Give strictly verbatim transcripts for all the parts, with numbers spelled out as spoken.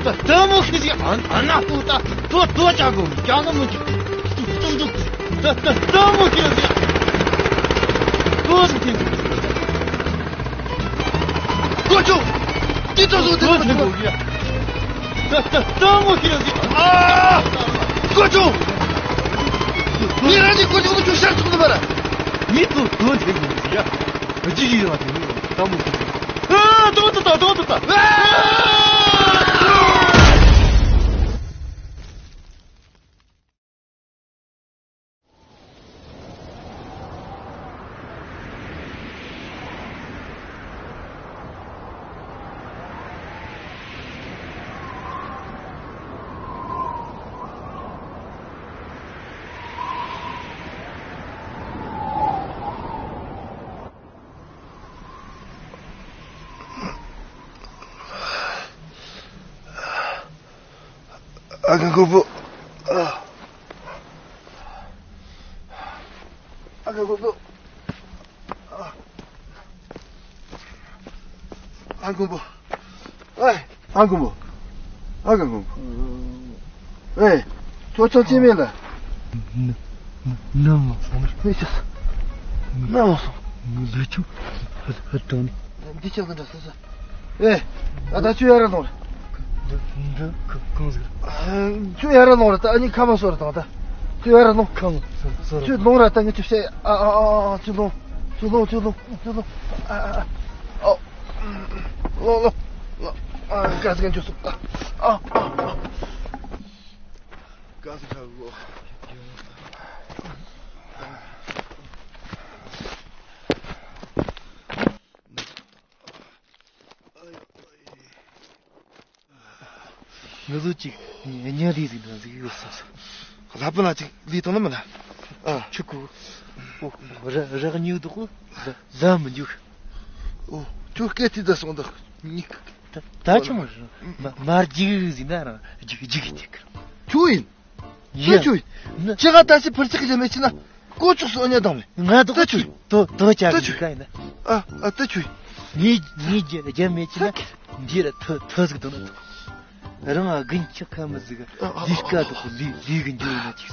ད་མོ་ཁི་ཟིག་ཨ་ཨ་ན་ཏོ་ད་ཏོ་ཏོ་ཅག་གོ་ཀྱང་ན་མོ་ཅིག་ཏོ་ཏོ་ཏོ་ད་ད་ད་མོ་ཁི་ཟིག་ཏོ་ཟིག་ཏེ་ཀོ་ཅོ། ཏི་ཏོ་ཟོ་ཏི་ཏོ་ཏོ་ཟོ་ཡ། ད་ད་ད་མོ་ཁི་ཟིག་ཨ་ཀོ་ཅོ། ཉེ་རང་གི་ཀོ་ཅོ་ནི་ཅོ་ཤར་ཚུགས་ནི་མ་ར། ཉེ་ཏོ་ཏོ་ཏི་ཡ། ཨ་ཅི་ཡི་ར་ཏི་ད་མོ་ཁི་ཟིག་ཨ་ཏོ་ཏོ་ཏོ་ཏོ་ཏོ། ཨ་ཁུ་ཁུ་པོ། ཨ་ཁུ་ཁུ་པོ། ཨ་ཁུ་པོ། ཨེ། ཨ་ཁུ་པོ། ཨ་ཁུ་པོ། ཨེ། ཁྱོད་ཚོ་ཅི་མེད་ལ། ན་ན་ན་མ་སོང་། ཨེ་ཅི། ན་མ་སོང་། ང་ལས་ཆུང་ཧ་ཧ་དང་། འདི་ཆགས་འདྲ་ས་ས། ཨེ། ཨ་ད་ཁྱོད་ཡར་ལོངས་ར། འདི་འདི་ག་གང་ཟིག་ཨ། ཁྱོད་ཡར་ལོངས་ར་ད་ཨ་ནི་ཁ་མ་སོར་དང་ད། ཁྱོད་ཡར་ལོངས། ཁ་མ་སོར་སོར། ཁྱོད་ལོངས་ར་ད་ངས་ཁྱོད་བཤད། ཨ་ཨ་ཨ་ཨ། ཁྱོད་ལོངས། ཁྱོད་ལོངས་ཁྱོད་ལོངས་ཁྱོད་ལོངས། ཨ་ཨ་ཨ། ཨོ། ལོངས་ལོངས་ལོངས། ཨ་ག་ཟིག་ཁྱོད་སོང་། ཨ་ཨ་ཨ་ཨ། ག་ཟིག་ཁ་གོ། ང་ཚོ་ཅིག་ཉལ་ལས་ཟིག་འདྲ་ཟིག་ཡོད་ས་སོ། ལྷ་པ་ན་ཅིག་ལས་བཏང་ན་མིན་ན། ཨ། ཆུ་ཀུ། ཨོ། ར་ར་ཉུག་འདུག་གོ། ལ་ལ་མི་ཉུག་ཨོ། ཁྱོད་སྐད་ཐིག་ད་སོང་ད་ཉིག་ད་ད་ཆུང་མ་རེད། མ་མར་རྒྱུག་ཟིག་ན་རང་རྒྱུག་རྒྱུག་གི་ཐིག་ཁྱོད་ཡིན། ཡ། ཁྱོད་ཁྱོད་ཡིན། ན་ཅི་ག་ད་ཅི་ཕར་ཅིག་གི་མེད་ཅི་ན། ཀོ་ཅོག་སོ་ཉ་དང་མེ། ང་དོ་ད་ཆུ། དོ་དོ་ཅག་ད་ཆུ། གི་ག་ཡིན་ན། ཨ་ཨ་ད་ཆུ། ངའི་ངའི་རྒྱ་རྒྱ་མེད་ཅི་ན། འདི་ར་ཐོ་ཐོ་ཟིག་དོ་ན་དོ། རང་ཨ་གིན་ཆི་ཁ་མི་ཟིག་ཨ་ཨ་ལི་སྐད་དོ་ལི་ལི་གི་འཇུ་ན་ཅིག་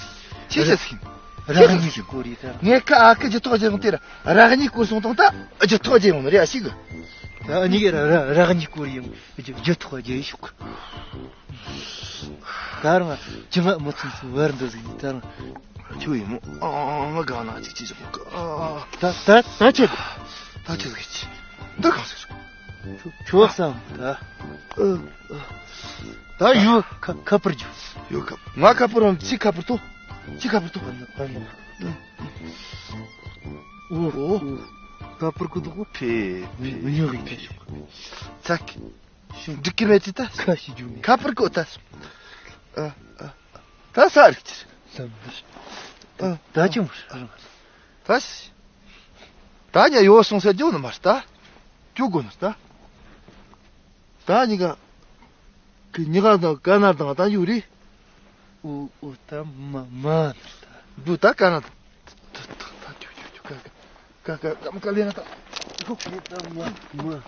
ཅི་ཟེར་སིན། རང་ཉིད་ཀྱི་སྐོར་ཡི་ད། ངས་ཁ་ཨ་ཁ་ཇི་ཐོག་ཇི་ཡོང་དེ་ར་རང་ཉིད་སྐོར་སོང་དང་ད་ཇི་ཐོག་ཇི་ཡོང་ནི་རེད་ཨ་ཞིག་ཨ་ནི་གི་ར་ར་རང་ཉིད་སྐོར་ཡོང་ཇི་ཇི་ཐོག་ཇི་ཡི་ཤུག་ད་རུང་ཅི་མ་མི་ཚུན་ཚུན་བར་འདི་ཟིག་ནི་ད་རུང་། ཁྱོད་ཡིན་མོ། ཨ་ཨ་ཨ། ང་གང་ན་ཅིག་ཅིག་ཅིག་མོ་ག་ཨ་ཨ། ད་ད་ད་ཁྱེད། ད་ཁྱེད་ཟིག་ཅི། འདི་གང་ཟེར། ཁྱོད་ཁྱོད་བསམ་ད། ཨ་ཨ། ད་ཡོད་ཁ་ཁ་པར་རྒྱུ། ཡོད་ཁ་ང་ཁ་པར་རམ་ཅི་ཁ་པར་ཐོ། ཅི་ཁ་པར་ཐོ། ཨ་ནི་ཨ་ནི། ཨོ་ཨོ། ཁ་པར་ཀུ་དུ་ཀུ། ཕེ་ཕེ། མི་ཉོ་གི་ཕེ། ཚ་གི། ཤིང་འགྲིག་གི་མེད་ཅི་ད། ཁ་ཤི་རྒྱུ་མེད། ཁ་པར་ཀོ་ད། ཨ་ཨ། ད་ས་རིག་ཅི། ལམ་ཨ་ད་ཅི་མོ་རང་། ད་ཤི། ད་ཉ་ཡོ་སོང་ས་རྒྱུ་ནི་མ་ད། རྒྱུ་དགོ་ནི་ད། ད་ཉི་ག་གི་ཉི་ག་དང་ཀ་ན་དང་ད་ཡོ་རི། ཨོ་ཨོ་ད་མ་མ་ད། འདུ་ད་ཀ་ན་དང་། ད་ད་ད་ད་ད་ད་ད་ད། ཀ་ཀ་ཀ་ཀ་ལེ་ན་ད། ཧུ་ཀེ་ད་མ་མ།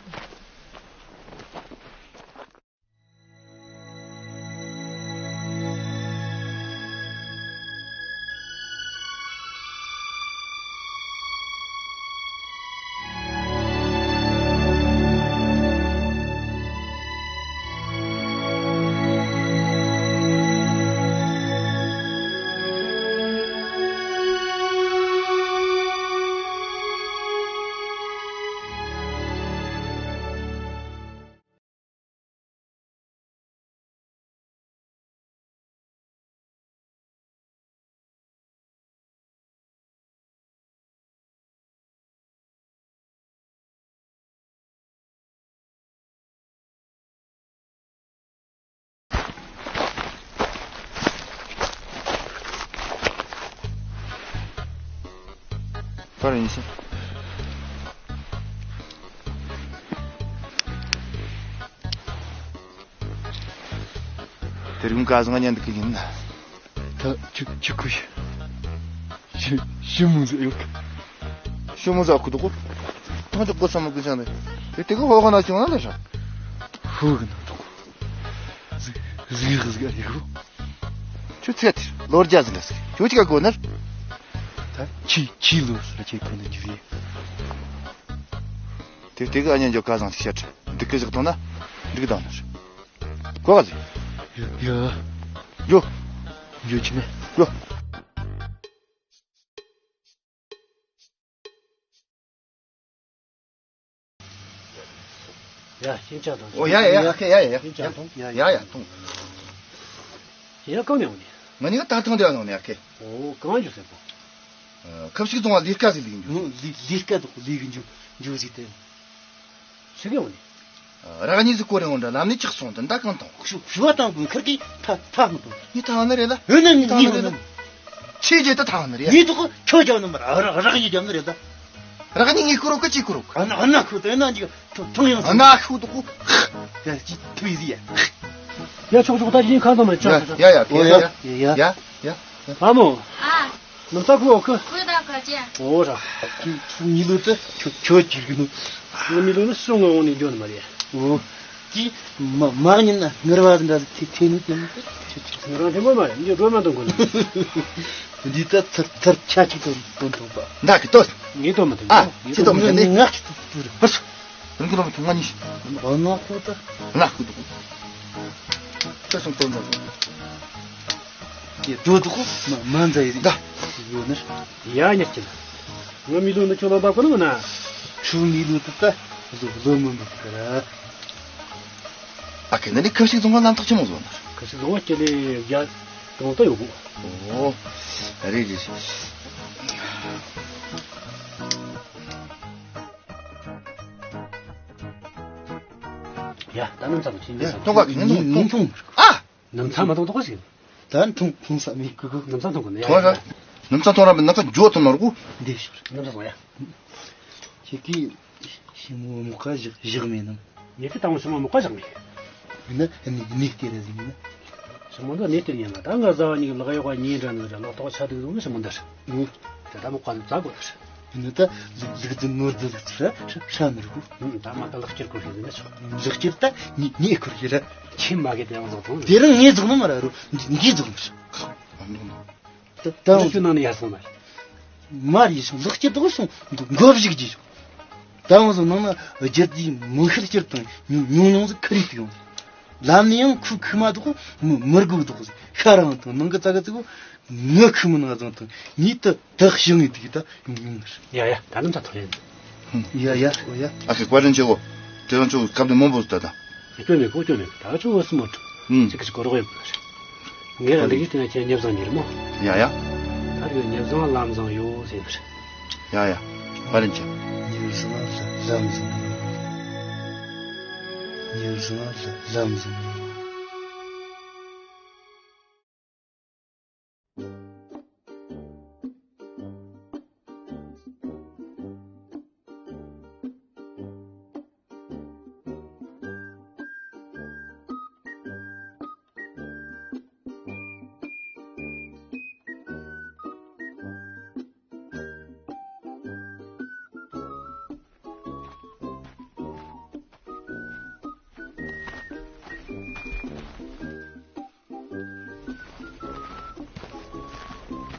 ད་རེས་ཡིན་ཤག་དེ་རིང་ག་ཟང་ཉན་འདུག་གི་ཡིན། ད་ཆུ་ཆུ་ཁུ་ཡི། ཤི་ཤི་མུ་ཟེ་ཡོད། ཤི་མུ་ཟེ་ཨ་ཁུ་དུ་ཁུ། ཐང་ཅོག་གོ་ས་མ་གི་ཅང་རེད། དེ་དེ་གི་ཧོ་ཧོ་ན་ཅང་ན་ལེ་ཤ། ཧུ་གི་ན་དུ་ཁུ། ཟི་ གཟིགས་གཟིགས་ཨ་ཡེ་གོ། ཁྱོད་ཚེ་ཐེར་ལོ་བརྒྱ་ཟིན་ལ་ཟིག་ཁྱོད་ཅི་ག་གོ་ནར། ད་ཁྱི་ཁྱི་ལོ་སུ་ར་ཁྱེད་གོ་ནར་གྱི་རེད། དེ་དེ་གི་ཨ་ཉན་འཇོག་ག་བཟང་ཞིག་བཤད། འདི་གི་བཞག་ཐོང་ན་འདི་གི་བཏང་ནར། གོ་ག་ཟིག་ཡ་ཡ། ཡོ། ཡོ་ཅི་ནས་ཡོ། ཡ། ཤིན་ཅང་དང་། ཨོ་ཡ་ཡ་ཡ། ཡ་ཡ་ཡ། ཤིན་ཅང་དང་། ཡ་ཡ་ཡ་དང་། ཡ་གང་ནས་འོང་ནི། ང་ནི་ད་ཐང་དེ་ཡང་ནས་ཡ་ཁེ། ཨོ་གང་འཇུ་ཟེར་པོ། ཁབ་ཞིག་བཙོང་བ་ལས་ཀ་ཟིག་ལས་འཇུ། ལས་ལས་ཀ་དང་ལས་གི་འཇུ་འཇུ་ཟིག་དེ། ཆི་གེ་འོང་ནི། རག་ཉིས་ཟིག་གོ་རེ་འོང་འདྲ་ལམ་ནས་ཆག་སོང་དུ་མདའ་གང་དང་། ཤུ་ཤུ་བ་དང་གུན་ཁར་གི་ཐ་ཐ་ཧང་དང་། ཡི་ཐ་ཧང་ནི་རེད་ལ། ཡོད་ན་ནི་ཐ་ཧང་ནི་རེད་ལ། ཆེ་རྒྱལ་ད་ཐ་ཧང་ནི་རེད། ཡི་དུ་གོ་ཁྱོ་རྒྱབ་ནི་མ་ར་རག་ཉིས་རྒྱབ་ནི་རེད་ད། རག་ཉིས་ངི་ཁུ་རོ་གི་ཅི་ཁུ་རོ། ཨ་ན་ཨ་ན་ཁུ་དེ་ན་ཅི་ཐུང་ཐུང་ཡང་ཨ་ན་ཁུ་དུ་གོ། ཡ་ཅི་ཐུ་ཡི་ཡ། ཡ་ཆོག་ཆོག་ད་ཡིན་ཁ་དང་མ་ཆ། ཡ་ཡ་ཡ་ཡ་ཡ་ཡ། ཨ་མོ། ཨ། ནམ་ས་ཁུ་ཨོ་ཁུ། ཁུ་ད་ཁ་ཅེ། ཨོ་ར། ཁྱོད་ཁྱོད་གཉིས་ལོ་ད་ཁྱོད་ཁྱོད་ཅིག་གི་ནོ། ང་མི་ལོ་ནི་སོང་ངོ་འོང་ནས་འཇོན་མ་རེད། ཨོ། ཀྱི་མ་མ་ཉིན་ན་ངར་བ་འདྲ་ཐེ་ཐེ་ནི་ཐེ་ནི། ངར་བ་ཐེ་མོ་མ་རེད། འདི་སྒྲོལ་མ་དང་གོ་ནི། འདི་ད་ཚར་ཚར་ཆ་ཅིག་དོན་དོན་དོན་པ། འདའ་གི་ཏོ། ངས་དོན་མ་དོན། ཨ་ངས་ཅི་དོན་མ་དོན་ནི། ང་ཅི་དོན་དོན། ཧོ། རང་གི་ལོ་མི་ཐུང་ང་ཉིས། ཨ་ན་ཁུ་ད། ཨ་ན་ཁུ་དུ། ཁྱོད་སོང་དོན་དོན། ཡེ་དོ་དོ་ཁོ་མ་མ་འཛའ་ཡི་ད། ཡོད་ནི། ཡ་ཉེར་གཅིག་ང་མི་ལོ་ནི་ཁྱོད་ལ་འབབ་གོ་ནི་མིན་ན། ཁྱོད་མི་ལོ་དུ་ད་ལོ་ལོ་མི་འབབ་གི་ར། ཨ་ཁེ་ནི་ཁ་ཞིག་བཟུང་བ་ལམ་ཐག་ཆེན་མོ་བཟོ་ན། ཁ་ཞིག་བཟུང་བ་སྐྱེ་ལེ་རྒྱ་གང་ལྟ་ཡོད་གོ། ཨོ། རེད་རེད་རེད། ཡ་ད་ནམ་ཚ་དང་ཕྱིན་ཡ་ཚ་ཐོང་ག་གི་ནི་ཐོང་ཐོང་། ཨ། ནམ་ཚ་མ་ཐོང་ཐོང་ཞིག་ད་ཐོང་ཐོང་ས་མི་ཀུ་ཀུ། ནམ་ཚ་ཐོང་གོ་ནི་ཡ། ཐོང་ར། ནམ་ཚ་ཐོང་ར་མི་ནམ་ཚ་འཇོ་ཐོང་ནོར་གུ། འདི་ཤོར། ནམ་ཚ་ཐོང་ཡ། ཁྱེད་ཀྱིས་ཞི་མོ་མོ་ཁ་བཞག་བཞག་མེད་ནམ། ངེད་ཀྱི་དང་ཞི་མོ་མོ་ཁ་བཞག་མེད། ཡིན་ན་ནི་ནི་སྟེར་ར་ཟིན་ཡིན་ན། ཞི་མོ་འདི་ནི་སྟེར་ཡིན་ལ་ད་ང་བཟའ་བ་གཉིས་ཀྱི་ལག་གཡོག་གཉིས་འདྲ་ནི་ར་ལག་ཐོག་ཆ་དུག་ཟུང་ཞི་མོ་འདི་རེད། ཨུ། ད་ད་མོ་ཁ་ནི་བཙག་གོ་ནི་རེད། ཡིན་ན་ད་ལུག་ལུག་རྫི་ནོར་རྫི་ལུག་ཚུ་ར་ཧྲ་ཧྲ་ནི་རུ། ཨུ་ད་མ་ད་ལག་ཁྱེར་ཁུར་ཤེས་ཟིན་ན་ཆོག་ལག་ཁྱེར་ད་ནི་ནི་ཁུར་ཤེས་ར། ཁྱིམ་མ་གི་དེ་ཡང་བཟོ་ཐུབ། དེ་རིང་ངས་བཟོ་ནི་མ་ར་རུ་འདི་འདི་བཟོ་ནི་རེད། ད་ད་ཁྱོད་ནང་ནས་ཡར་སོང་ན། མར་ཡི་སོང་ལག་སྐྱེ་དོག་སོང་མགོ་བཞུགས་ཀྱི་ཡོད། ད་འོང་སོང་ནང་ན་རྒྱུ་དེའི་མི་ཤེལ་སྐྱེར་དང་ཉུང་ཉུང་ཉུང་ཟིག་ཁ་རིག་ཡོང་། ལམ་ནས་ཡང་ཁུ་ཁུ་མ་དོག་མི་མི་དགོས་དོག་ཟིག་ཤ་རང་དང་ནང་གི་ཙག་གི་ཙིག་གོ། ངི་ཁུ་མི་ནང་བཟང་དང་ཉིད་དུ་དག་ཞིང་ངེས་དེ་གི་ད་ཡོང་ཡོང་ནི་རེད། ཡ་ཡ་ད་ནམ་ད་ཐོ་ཡིན། ཡ་ཡ་ཨོ་ཡ། ཨ་ཁེ་བཀའ་དྲིན་ཆེ་གོ། དེ་རང་ཚོ་སྐབས་དེ་མང་པོ་ད་ད། སྐྱོན་མེད་གོ་སྐྱོན་མེད་གོ། ད་ཁྱོད་འོ་སི་མོ་ཁྲོ། ཨུམ། ཚིག་གི་ཅི་གོ་རོགས་ཡོད་གོ་རེད། ངས་རང་འདི་གི་སྟེང་ན་ཁྱེད་ཉེ་བཟང་ཉེ་རེད་མོ། ཡ་ཡ། ད་རེས་ཉེ་བཟང་ལམ་བཟང་ཡོད་ཟེར་ནི་རེད། ཡ་ཡ། བཀའ་དྲིན་ཆེ། ཉེ་བཟང་ལམ་བཟང་ཡོད། ཉེ་བཟང་ལམ་བཟང་ཡོད།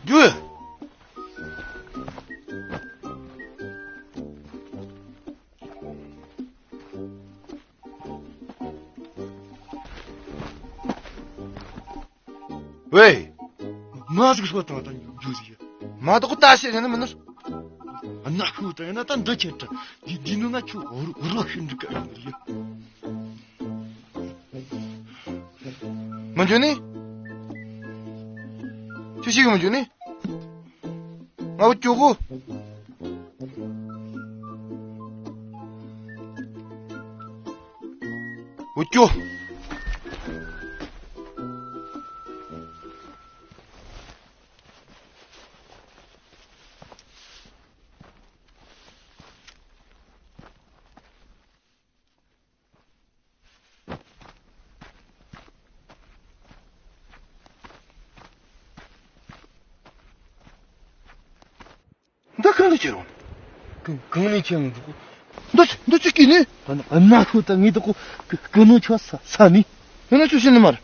རྒྱུ། ཝེ། མ་ཟིག་ཤོད་དང་ད་རྒྱུ་ཟིག་ཡ། མ་དོག་ད་ཤེས་ཟེར་ནི་མིན་ནི། ཨ་ན་ཁུ་ད་ཡིན་ན་ད་འདི་ཁྱེད་ད་འདི་འདི་ནུ་ང་ཁྱོད་རོ་ཤིན་འདི་ཀ་ཡིན་ནི་ཡ། མི་འཇོན་ནི། ཅི་ཞིག་མི་འཇོན་ནི། ང་འུ་ཅོ་གོ། འུ་ཅོ། འདི་གང་ནས་ཁྱེར་ཡོང་། གང་གང་ནས་ཁྱེར་ཡོང་འདུག་འདི་འདི་ཅི་གི་ནི། ཨ་ན་ཁོ་ད་ངེས་འདུག་གོ། ཀི་ནོ་ཆོ་ས་ས་ནི། ཡང་ན་ཆོ་ཤི་ནི་མར།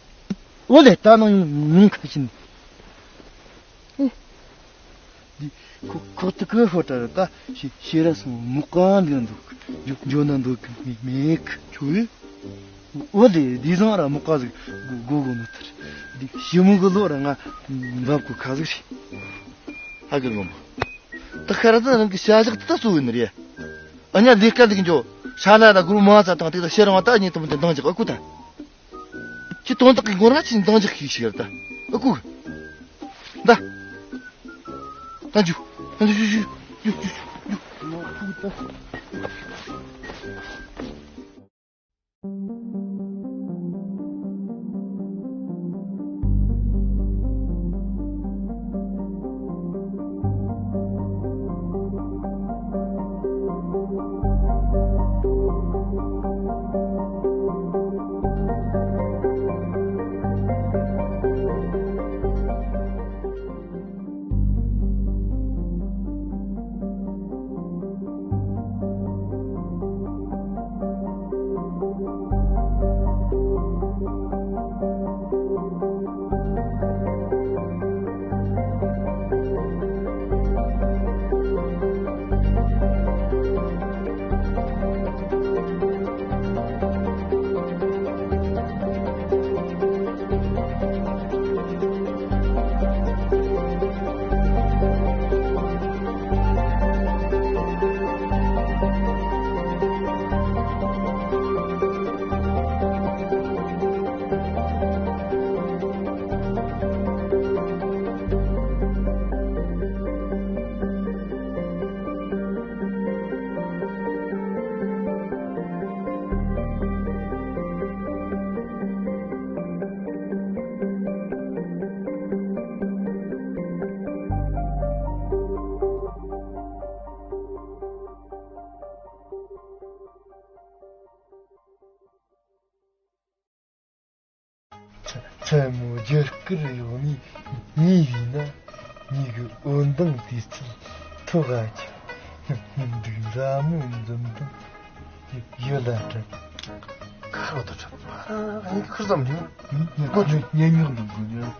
ཨོ་ལེ། ད་ནང་ཡོང་ཡོང་ཁ་ཕྱིན། འདི་ཁོ་ཁོ་ཏི་ཁོ་ཧོ་ཏ་ར་ད་ཤེ་ཤེ་ར་སོང་མོ་ཀ་འདི་འདུག་འཇོ་འཇོ་ན་འདུག་མེ་མེ་ཁ་ཆུ་ཡོད། ཨོ་ལེ། འདི་བཟང་ར་མོ་ཀ་ཟིག་གོ་གོ་གོ་ནོ་ཐར། འདི་ཤི་མོ་གི་ལོ་ར་ང་འབབ་གོ་ཁ་ཟིག་རེད། ཧ་གི་ལོ་མོ། ད་ཁ་ར་ད་རང་གི་བྱ་གཞག་ད་གཙོ་བོ་ནི་རེད། ཨ་ཉ་ལས་ཀ་ལས་འཇོ་ཧྲ་ལ་ལ་གུ་རུ་མ་ཚ་དང་དེ་ད་ཤེ་རང་བ་ད་ཉེ་དུ་མ་དེ་འདང་ཅིག་ཨ་ཁུ་ད། ཁྱི་དོན་དག་གི་མགོ་ར་ཆེན་འདང་རྒྱག་ཤིག་ཤིག་ར་ད། ཨ་ཁུ། ད། ད་འཇུ། ད་འཇུ་འཇུ་འཇུ་འཇུ་འཇུ་འཇུ། མཚན་མོ་རྒྱུ་སྐར་གཡོག་ནས་ཉལ་བས་ན། ཉལ་གི་འོད་མདངས་དུས་ཚོད་ཐོག་ག་ཁྱབ། སྡུག་མཛའ་མོ་འཛུམ་མདངས་ཡིད་ལ་དྲན། ཁ་རོ་ད་ཁྲབ། ཨ་ཨ་ཁུར་ཙམ་ལས། ཉལ་ཉལ་ཉལ་ཉལ་འདུག་གོ་ཉལ།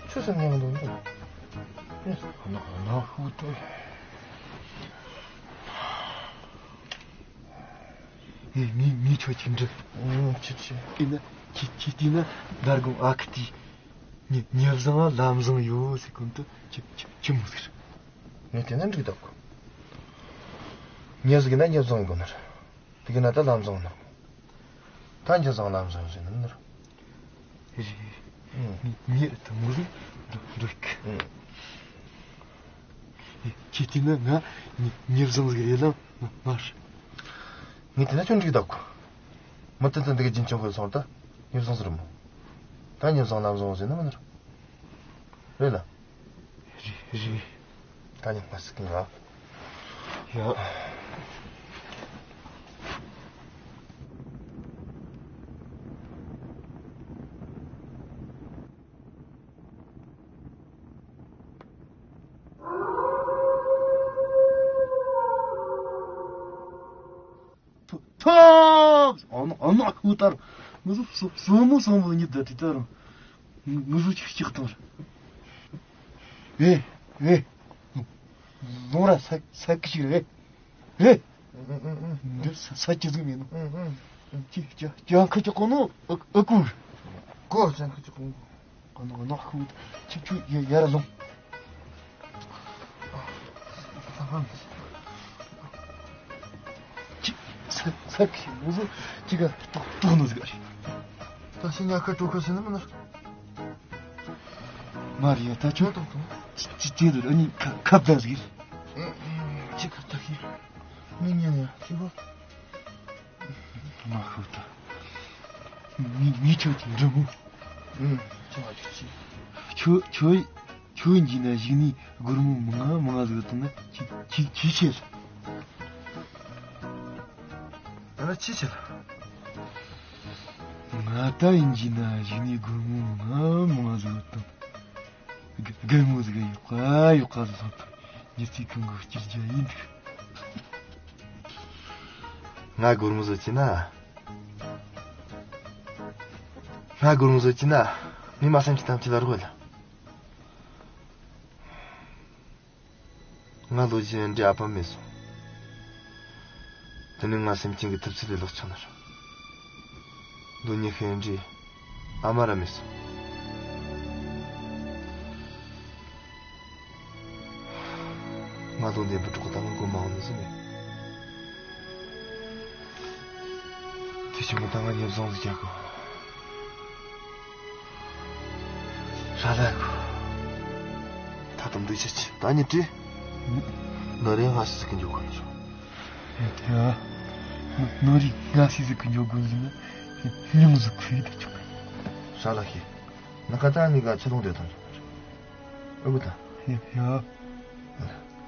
ཆུ་སེམས་ཉལ་འདུག་འདུག་ཨེ་ན་ན་ཧུ་ཏེ། ངས་ངས་ངས་ཁྱོད་ཅིག་འདྲི། ཨང་། ཆི་ཆི། ཡིན་ན་ཁྱེད་ཁྱེད་བལྟས་ན་མདང་དགོང་ཨ་ཁུ་དེས་ཉེ་ཉེ་བཟང་ལ་ལམ་བཟང་ཡོད་ཟེར་གོ་ནོ་དེ་ཆི་ཆི་ཆི་མོ་ཟིག་རེད། ངས་བལྟས་ན་འགྲིག་འདུག་གོ། ཉེ་ཟིག་ན་ཉེ་བཟང་ཡིན་དགོས་ནི་རེད། དེ་གི་ན་ད་ལམ་བཟང་ནོ། ད་ཉེ་བཟང་ལམ་བཟང་ཟེར་ནི་ནི་རེད། རེད། ཨང་། ངས་ངས་དེ་མོ་ཟིག་འདྲི་འདྲི་གི། ཨང་། ཁྱེད་བལྟས་ན་ང་ཉེ་ཉེ་བཟང་ཟིག་རེད་ལ་མ་མ་རེད། ངས་བལྟས་ན་ཁྱོད་འགྲིག་འདུག་གོ། མི་དེ་ད་འདི་གི་རྒྱུན་ཆང་ཁོས་སོང་ད་ཉེ་བཟང་ཟིག་རེད་མོ། ད་ཉེ་བཟང་ལམ་བཟང་ཟེར་ནི་མིན་ནི་རེད། རེད་ལ། རེད་རེད། ད་ཉིན་མ་སྲིད་གི་ང་། ཡ། ཐོབ། ཨ་ནོ་ཨ་ནོ་ཨ་ཁུ་ལྟར། ངུ་ཟོ་སོ་སོ་མོ་སོ་མོ་ཉིད་ད་དེ་ལྟར། ངུ་ཟོ་ཅིག་ཅིག་དང་། ཨེ་ཨེ། ལོང་ར་ས་ས་ཀི་ཞིག་རེད། ཨེ། འདི་ས་ས་ཀི་ཟིག་མིན་ནོ། ཅི་ཅི་ཅང་ཁ་ཅི་གོ་ནོ་ཨ་ཨ་ཁུ། གོ་ཅང་ཁ་ཅི་གོ། ཨ་ནོ་ཨ་ནོ་ཨ་ཁུ། ཁྱོད་ཁྱོད་ཡ་ཡར་ལོངས། ཁྱོད་ས་ས་ཁྱོད་མོ་ཟིག་ཅི་ག་ཏོག་ཏོག་ནོ་ཟིག་ཨ་རེད། ད་ཤི་ཉ་ཁ་དྲོ་ཁ་ཟིན་ནི་མིན་ནི། མ་རེད་ཡ། ད་ཁྱོད་ཏོག་ཏོག་ཅི་ཅི་ཅི་ཟིག་ཨ་ནི་ཁ་ཁ་བརྡ་ཟིག་རེད། ཅི་ག་ད་ཤི་མི་ཉན་ཡ་ཤི་བ། ང་ཤོད་ད། ངས་ངས་ཁྱོད་ཀྱི་འདྲི་མོ། ཨུམ། ཅི་བ་ཅི་ཅི། ཁྱོད་ཁྱོད་ཁྱོད་འཇིག་ན་གཞིག་ནས་སྒོར་མོ་མང་ང་མང་ང་ཟིག་བཏང་ན་ཅི་ཅི་ཅི་བྱེད། ཨ་ཅི་བྱེད། ང་ད་ཡིན་འཇིག་ན་གཞིག་ནས་སྒོར་མོ་མང་ང་མང་ང་ཟིག་བཏང་། རྒན་མོ་ཟིག་ཡོག་ག་ཡོག་ག་ཟིག་ལྷག་ཐུབ། ཉི་ཚེ་གང་གི་སྐྱིད་རྒྱ་ཡིན་འདུག་ང་སྒོར་མོ་བཟོ་ཅི་ན། ང་སྒོར་མོ་བཟོ་ཅི་ན། ངས་མ་སེམས་ཅན་ཐམས་ཅད་ལ་རོགས་ལ། ང་ལོ་རྒྱུས་འདྲའི་ཨ་ཕ་མེད་སོང་། དེ་ནས་ང་སེམས་ཅན་གྱི་ཐུབ་ཚོད་ལས་ལོག་ཆགས་ནི་རེད། ལོ་ཉི་ཤུ་འདྲའི་ཨ་མ་ར་མེད་སོང་། ང་ལོ་འདས་པའི་གྲོགས་ད་ང་མགོ་མ་འོང་ནི་ཟིག་མེད། དེ་ཕྱི་མོ་ད་ང་ཉེ་བཟང་ཟིག་རྒྱག་གོ། ཧྲ་ལ་གོ། ད་དུང་འདུག་ཆེ་ཆེ་ད་ཉི་དྲི། ནོ་རེ་ང་ཞིག་ཟིག་གི་འཇུག་གོ་ནི་རོ། ཡ། ནོ་རེ་ང་ཞིག་ཟིག་གི་འཇུག་གོ་ཟིན་ན་ཉུང་ཟིག་ཁུ་ཡི་ད་ཆུང་གི། ཧྲ་ལ་ཤེ། ན་ཁ་ད་ནི་ག་ཆུ་ལོང་དེ་ཐོན་ཆོག་གི། ཨ་བུ་ད། ཡ།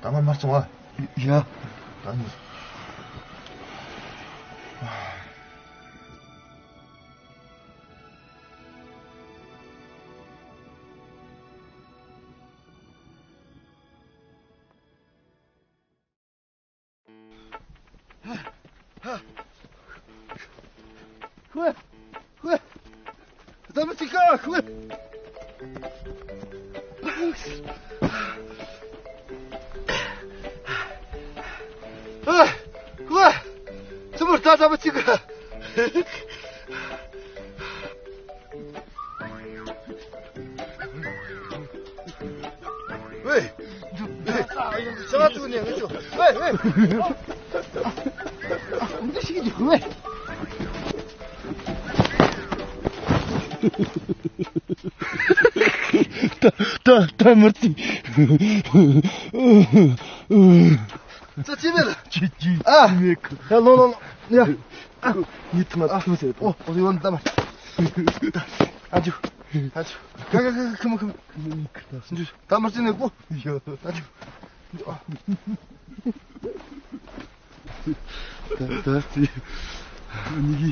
ད་མ་མར་ཆུང་བ། ཡ། ད་ནི། ཧུ། ཧུ། ད་མི་ཅིག་ག་ཧུ། ཨ། ཧུ། ཚུར་མར་ད་ད་མི་ཅིག་ག། ཝེ། ཤ་ཚུགས་ནས་ངུ་ཆོ། ཝེ་ཝེ། འདི་ཞིག་འཇུག་ཝེ། ད་ད་ད་མར་ཙི། ཙི་ཙི་མེད་ལ། ཅི་ཅི་ཨ། མེད་གི། ཡ་ལོ་ལོ་ལོ། ཡ། ཨ། ཡིད་ཐང་ཨ་ཐུ་ཟེར། ཨོ་ཨོ་ཡོན་ད་མ། ཨ་ཇུ། ཨ་ཇུ། ཁ་ཁ་ཁ་ཁ་ཁ་མ་ཁ་མ། ད་མར་ཙི་ནས་གོ། ཡ། ཨ་ཇུ། ད་ད་ཙི། ནི་གི་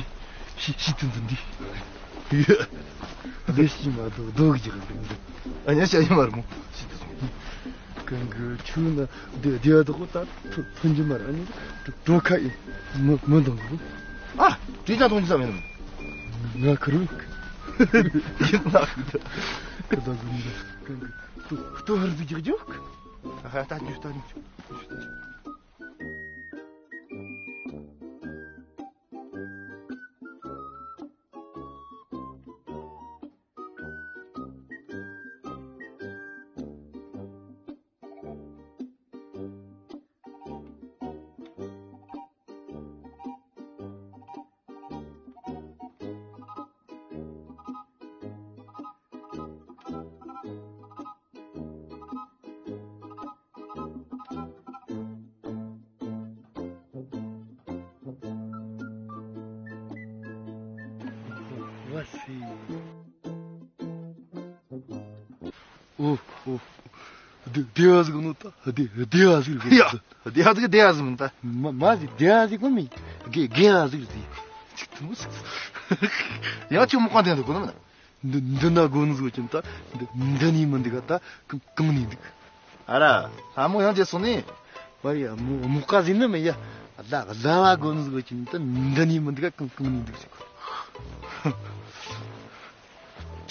ཤི་ཤི་ཐུན་ཐུན་འདི། ལས་ཤི་མ་དོ་དོ་གི་ཅིག་འདི། ཨ་ཉ་ཤ་ཡི་མར་མོ། ཤི་ཐུན་ཐུན། གང་གི་ཆུ་ན་དེ་དེ་དོ་ད་ཐུ་ཐུན་ཅི་མར་ཨ་ནི་དོ་ཁ་ཡི་མི་མི་འདང་གི། ཨ་དེ་ཅང་ཐུན་ཅི་ས་མེད་ནམ། ང་ཁུར་བི། ཡིན་ན་ཁུར་ད་གི་མི་འདང་གང་གི་ལྟོ་ལྟོ་ཧར་ཟིག་རྒྱག་རྒྱུ། ཨ་ད་ཉུ་ད་ཉུ། ཨོ། ཨོ། བདེ་བདེ་བ་ཟིག་ནོ་ད། བདེ་བདེ་བ་ཟིག་རེད། ཡ། བདེ་བ་ཟིག་བདེ་བ་ཟིག་མིན་ད། མ་མ་ཟིག་བདེ་བ་ཟིག་གོ་མིན། དགེ་དགེ་བ་ཟིག་རེད། ཅིག་ཐུ་མོ་ཟིག། ཡང་ཅིག་མོ་ཀ་འདི་འདུག་གོ་ནི་མིན། འདི་འདི་ན་གོ་ནི་ཟིག་ཅིན་ད། འདི་འདི་ནི་མི་འདུག་ག་ད་གང་གང་ནི་འདུག། ཨ་ར། ལྷ་མོ་ཡང་བརྗེད་སོང་ནི། མ་རེད་ཡ། མོ་མོ་ཀ་ཟིག་ནི་མིན་ཡ། ལ་ལ་བ་གོ་ནི་ཟིག་ཅིན་ད་འདི་ནི་མི་འདུག་ག་གང་གང་ནི་འདུག་ཟེར་གོ།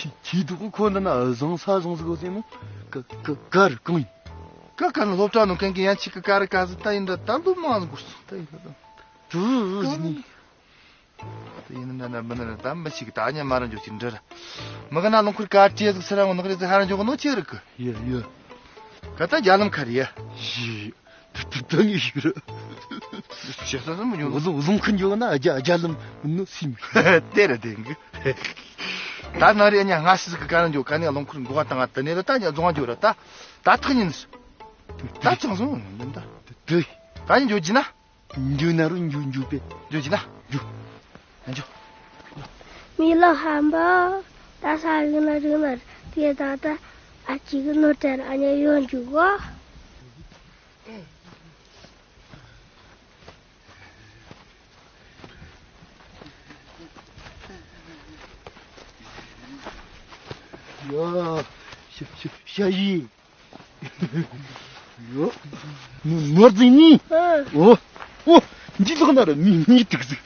ཁྱི་ཁྱི་དུག་ཁོ་འདི་ན་བཟང་ས་བཟང་ཟིག་གོ་ཟེར་ནོ། ཀ་ཀ་ཀ་རུ་གང་ཡིན། ཀ་ཀ་ནི་སློབ་གྲྭ་ནང་གན་གི་ཡན་ཆི་ཀ་ཀ་རུ་ཀ་ཟིག་ད་ཡིན་ད་ད་ལོ་མང་ཟིག་གོ་སོང་ད་ཡིན་ད་ད། དུ་ཟིག་ནི། དེ་ཡིན་ན་ན་མི་ན་ན་ད་མི་ཞིག་ད་ཉ་མ་ར་འཇོག་ཅིག་འདྲི་ར། མི་ག་ན་ལུང་ཁུར་ཀ་ཅི་ཟིག་སི་ར་ངོ་ནག་རེ་ཟིག་ཧ་ར་འཇོག་ནོ་ཅི་རིག་གི། ཡ་ཡ། ག་ད་རྒྱ་ལམ་ཁ་རེ་ཡ། ཞི། ད་ད་ད་ངས་ཞིག་ར། ཞེ་ས་ས་མི་ཉོ། བཟུང་བཟུང་ཁུར་འཇོག་ན་རྒྱ་རྒྱ་ལམ་ནོ་སིམ། དེ་ར་དེ་གི། ད་ན་རེ་ཉ་སྔ་ཕྱི་ཟིག་ག་ན་འཇོག་ག་ནས་ལུང་ཁུར་འགོ་བ་བཏང་ང་ད་ནས་ད་ད་ཉ་རྫོང་འཇོག་ར་ད། ད་ཐག་ཉིན། ད་ཚང་སོང་ཡིན་ད། དེ། ད་ཉིན་འཇོག་གྱི་ན། འཇུ་ན་རུ་འཇུ་འཇུ་པེ། འཇུ་ཅི་ན། འཇུ། འཇུ། མི་ལ་ཧམ་པ། ད་ས་རིག་ན་རིག་ན་དེ་ད་ད་ཨ་ཅིག་གི་ནོར་དེར་ཨ་ཉེ་ཡོང་འཇུ་གོ། ཡ། ཤ་ཤ་ཤ་ཡི། ཡོ། ནོར་རྫིང་ནི། ཨོ། ཨོ། འདི་ལོག་ན་ར་མི་མི་དྲུག་ཟིག།